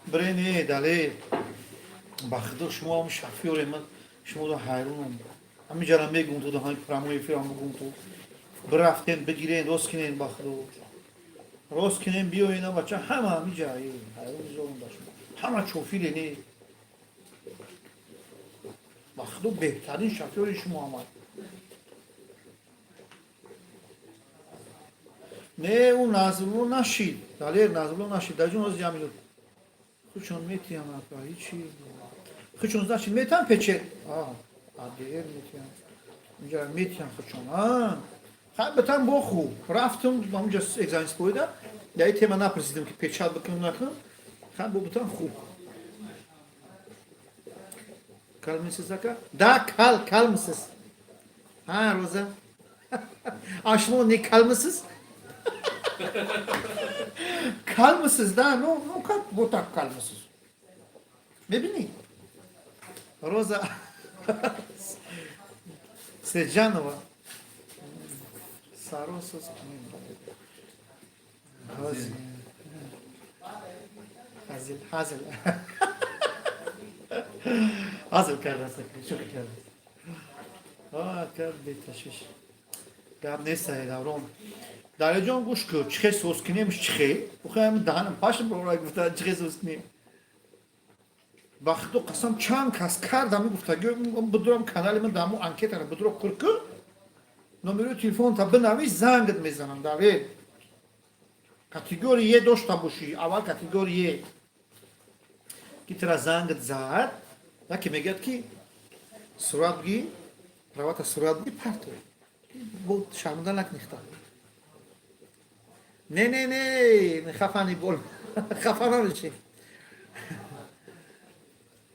Брене, дале. Ба худо, шумо ҳам шофёре, ман шуморо ҳайронам. Ҳаминҷара мегум ту ҳамин прямой эфирам бугум ту. Бирафтен, бигирен, рост кинен, ба худо. Рост кинен, биёен, бача ҳама ҳаминҷа ҳайрон зорум ба шумо. Ҳама чофире не. Ба худо, беҳтарин шофёри шумо ҳама. Не, ӯ Назрулло нашид. Далер, Назрулло нашид. Даҷон оз ҷамилу. Хучон метиҳам, ака, ҳичи. Хучон, значит, метиҳам пече. А, АДР метиҳам. Инҷа метиҳам хучон. А. Хай битам бо хуб. Рафтам ҳамунҷа экзамен споида. Я тема напурсидам ки печать бикунам, накунам. Хай бо битам хуб. Калмысыз, ака? Да, калмысыз. Ҳа, Роза. А шумо не калмысыз? Калмысыз, да? Ну, ну как вот так калмысыз? Мебинӣ? Роза Серҷанова. Саросыз. Хазил, хазил. Хазил кардааст, шӯхӣ кардааст. А, кард беташвиш. Гап нест, даврон. Даряҷон, гӯш кун, чихе соз кинем, чихе? Охи ҳамин даҳанам пашм рора гуфта, чихе соз кинем. Ба худо қасам, чанд кас кард ҳамин гуфтагиё, бидурам канали ман даму анкетара бидуро пур кун, номерои телефонта бинавис, зангат мезанам. Далер, категория Е дошта бошӣ, аввал категория Е ки тира зангат зад, яке мегӯяд ки сурат бигӣ, правата сурат бигӣ, партой бо шарманда накнихта. Не, не, не, хафани бол, хафа намеши.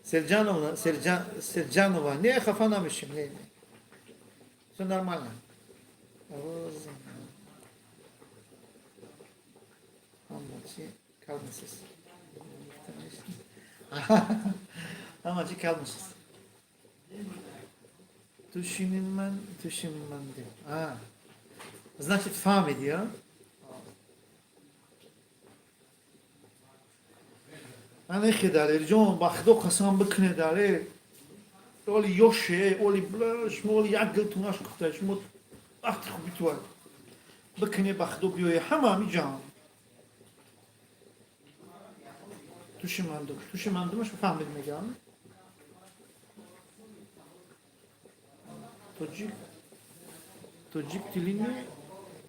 Серджановна, Серджанова, не, хафа намешим, не, не. Все нормально. Роза. Ҳама калмысыз. Ҳама чӣ калмысыз. Тушинман, тушинманде. А, значит, фаҳмиди, а? Анехе, Далерҷон, ба худо қасам, бикуне, Далер. Оли ёше, оли бла, шумо оли як гилтунаш кухта, шумо вақти хуби туа. Бикуне, ба худо, биёе, ҳама ҳами ҷам. Туши мандум, туши мандумаш фаҳмид мегам. Тоҷик, тоҷик тилини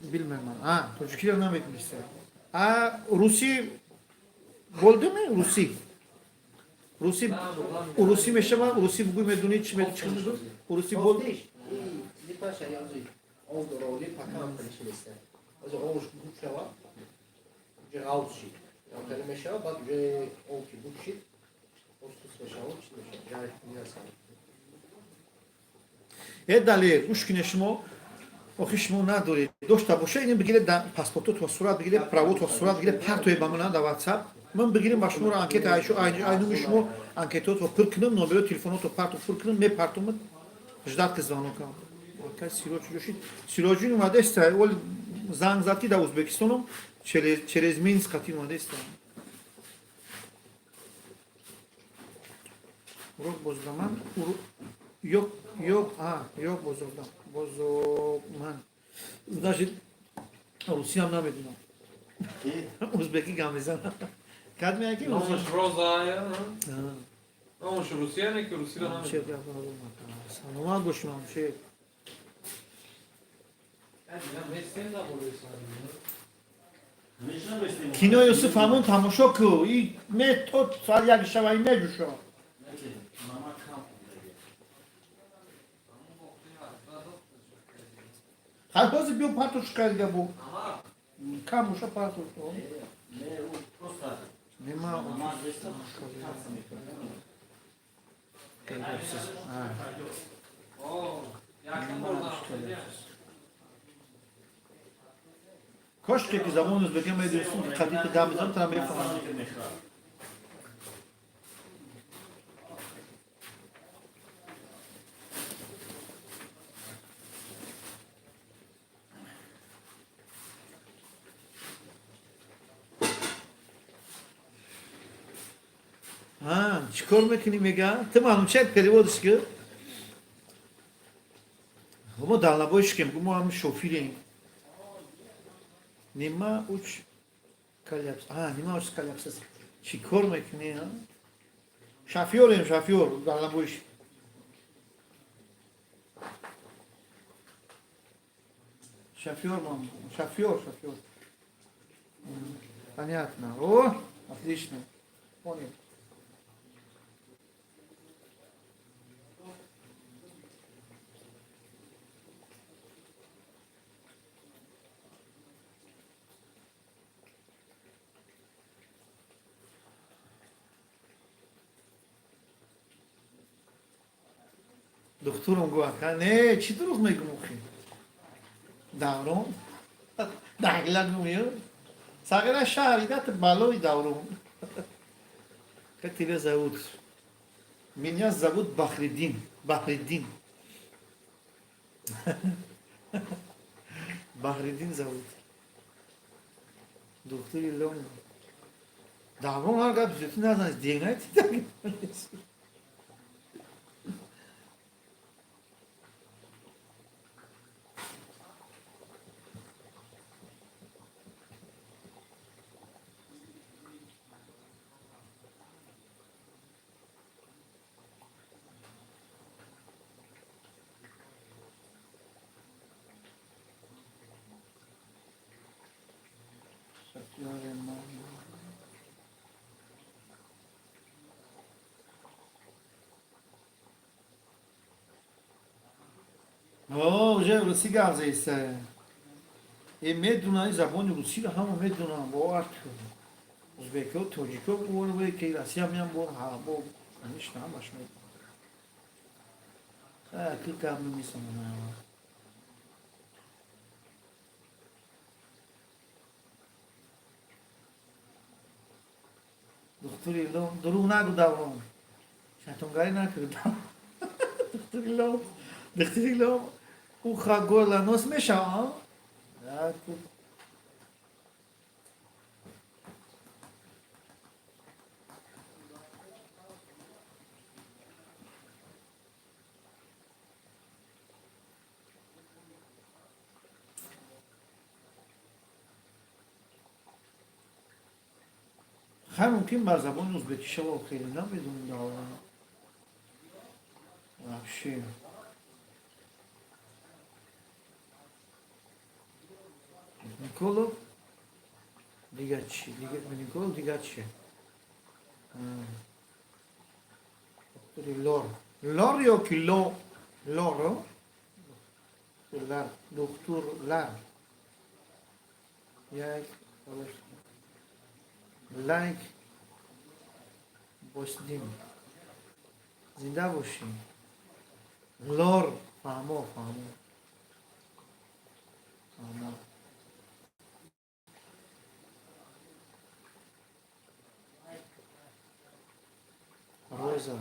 билмеман. А, тоҷикиро намедониста. А русӣ болдими русӣ? Русӣ, урусӣ мешава, урусӣ бугӯй, медонӣ чӣ чӣ медон? Урусӣ бол. Кофтиш, и липаша язи ов дора, оли пока ҳам хеле неста. Ози овш буд шава, уже ғавз шид. Хеле мешава, баъд уже ов ки буд шид, боз хус мешава, чӣ мешава, жарить кунӣ. Э, Далер, гӯш кине, шумо охи шумо надоред, дошта боша, ин бигире, паспортото сурат бигире, правото сурат бигире, партое ба ман дар WhatsApp, ман бигирем ба шуморо анкета, айшу айнуми шумо анкетаото пур кунам, номеро телефоното парту пур кунам, мепартумад, ждать ки звонокам. Акай Сироҷ ҷошид, Сироҷин омадеста, ол занг зад, ки дар Ӯзбекистоном, через Минск қати омадеста. Урок боздаман, ёк, ёк, а, ёк бозордам, бозорман. Значит, русиям намедунам. Узбеки гам мезанам. Кад меяки? Номаш Роза, номаш Русия не, ки русиро намедонам. Саломат бошӣ, мамшер. Нестем. Кино Юсуф ҳамон тамошо ку, и ме то соат 1 шава и меҷӯшо. Намак кам. Ҳар ҳозир биё, партош кайга бу. Кам боша, партош. Не, просто Нема. намак неста. Кайгапсиз. А. Якам бор нарафтагӣ. Кошке ки забони ӯзбекӣ медонистум, ки қадити гап мезанам, тара мефаҳмам. Мехӯрад. А, чӣ кор мекунӣ, мега? Ту маълум ча переводиш ки? Мо дальнобойщикем, мо ҳам шофирем. Нима уч каляпс. А, нима уч каляпс. Чӣ кор мекунӣ, а? Шофёрем, шофёр, дальнобойщик. Шофёр, мам, шофёр, шофёр. Понятно. О, отлично. Понял. Духтурам гуфт, ака, не, чӣ дурӯғ мегум охи? Даврон дагла гумё. Сағира шаҳри дат балои даврон. Как тебя зовут? Меня зовут Бахриддин. Бахриддин. Бахриддин зовут. Духтури лон. Даврон ҳар гап зӯти назанед, дегнайт. О, уже русӣ гап зеста. Э, медунам забони русиро, ҳама медунам, бовар кун. Узбеко, тоҷико, ки Россия меям, бо ҳа, бо конечно, ҳамаш медунам. А, ки гап намесонам. Духтури лом, дурӯғ нагу, даврон. Шайтонгарӣ накард. Духтури лом. Духтури лор ухо, горло, нос мешава? Хай, мумкин ба забони узбекӣ шава, хеле намедонам давра. Вообще. Гинеколог дигар чи? Гинеколог дигар чи? Доктори лор. Лор ё ки ло? Лоро? Лар. Доктор лар. Як лайк босдим. Зинда бошӣ. Лор, фаҳмо, фаҳмо. Фаҳмо. Роза.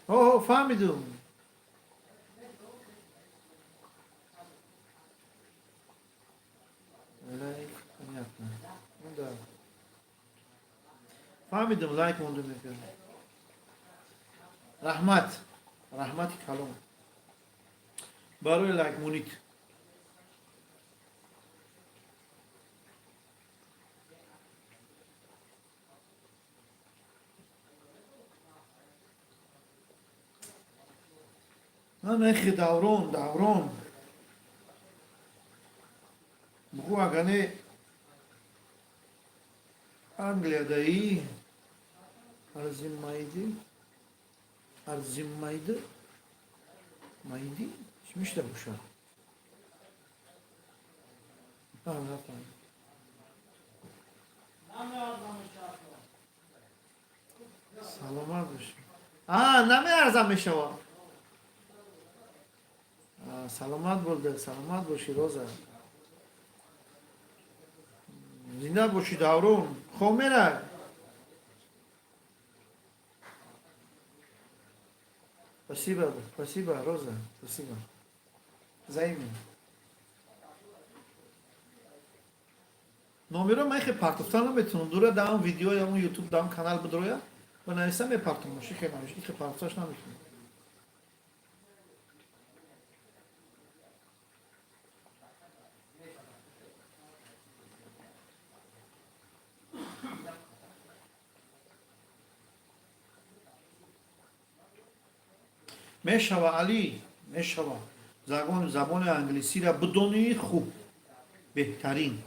О, фаҳмидум. Лайк, понятно. Ну да. Фаҳмидум, лайк мондум мекардам. Раҳмат. Раҳмати калом. Барои лайк монит. Нахи даврон, даврон. Бугу агане Англия даи Арзиммайди Арзиммайди Майди чӣ мешуда боша? Нафаҳмидам. Саломат бошӣ. А, намеарзам мешава. Саломат бурда, саломат бошӣ, Роза. Зинда бошӣ, Даврон. Хоб мера. Спасибо, спасибо, Роза, спасибо. Взаимно. Номеро ман хе партофта наметунам. Дура даам видео ямон YouTube даам канал бидроя ва нависа мепартом. Моши хе навиш, ихе партофташ наметунам. Мешава, Алӣ, мешава. Забони англисиро бидонӣ хуб, беҳтарин.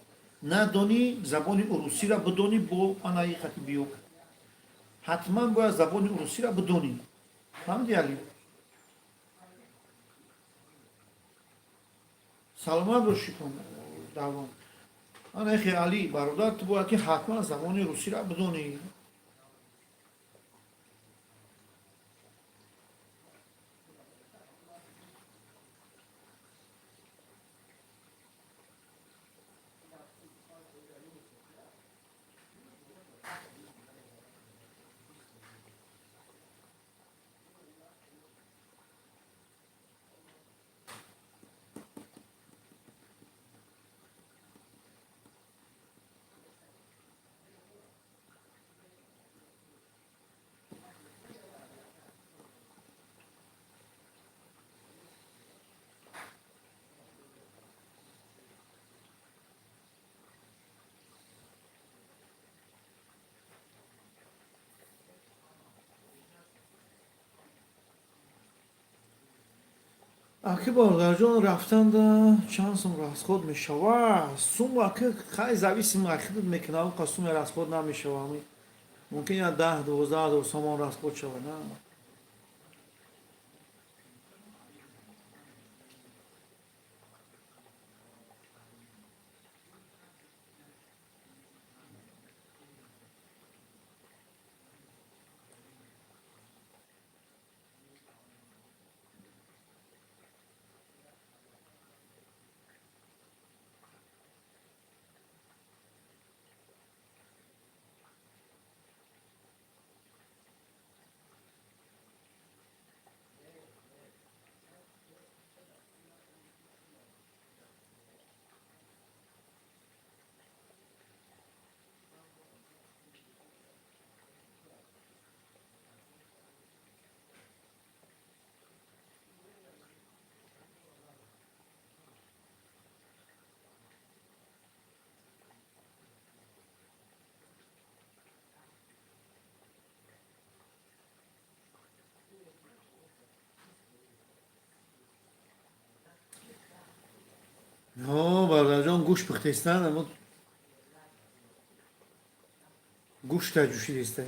Надонӣ забони урусиро бидонӣ бо анаи хати биё. Ҳатман бояд забони урусиро бидонӣ. Фаҳмидӣ, Алӣ? Саломат бошӣ, Даврон. Ана эхе Алӣ, бародар, ту бояд ки ҳатман забони русиро бидонӣ. Аки бародарҷон, рафтанда чанд сум расход мешава? Сум аки хай зависим ахидат мекунад, он суме расход намешава. Мумкин я 10-12 ҳазор сомон расход шава, на? Бародарҷон, гӯшт пухтестан, амо гӯшта ҷӯшидеста.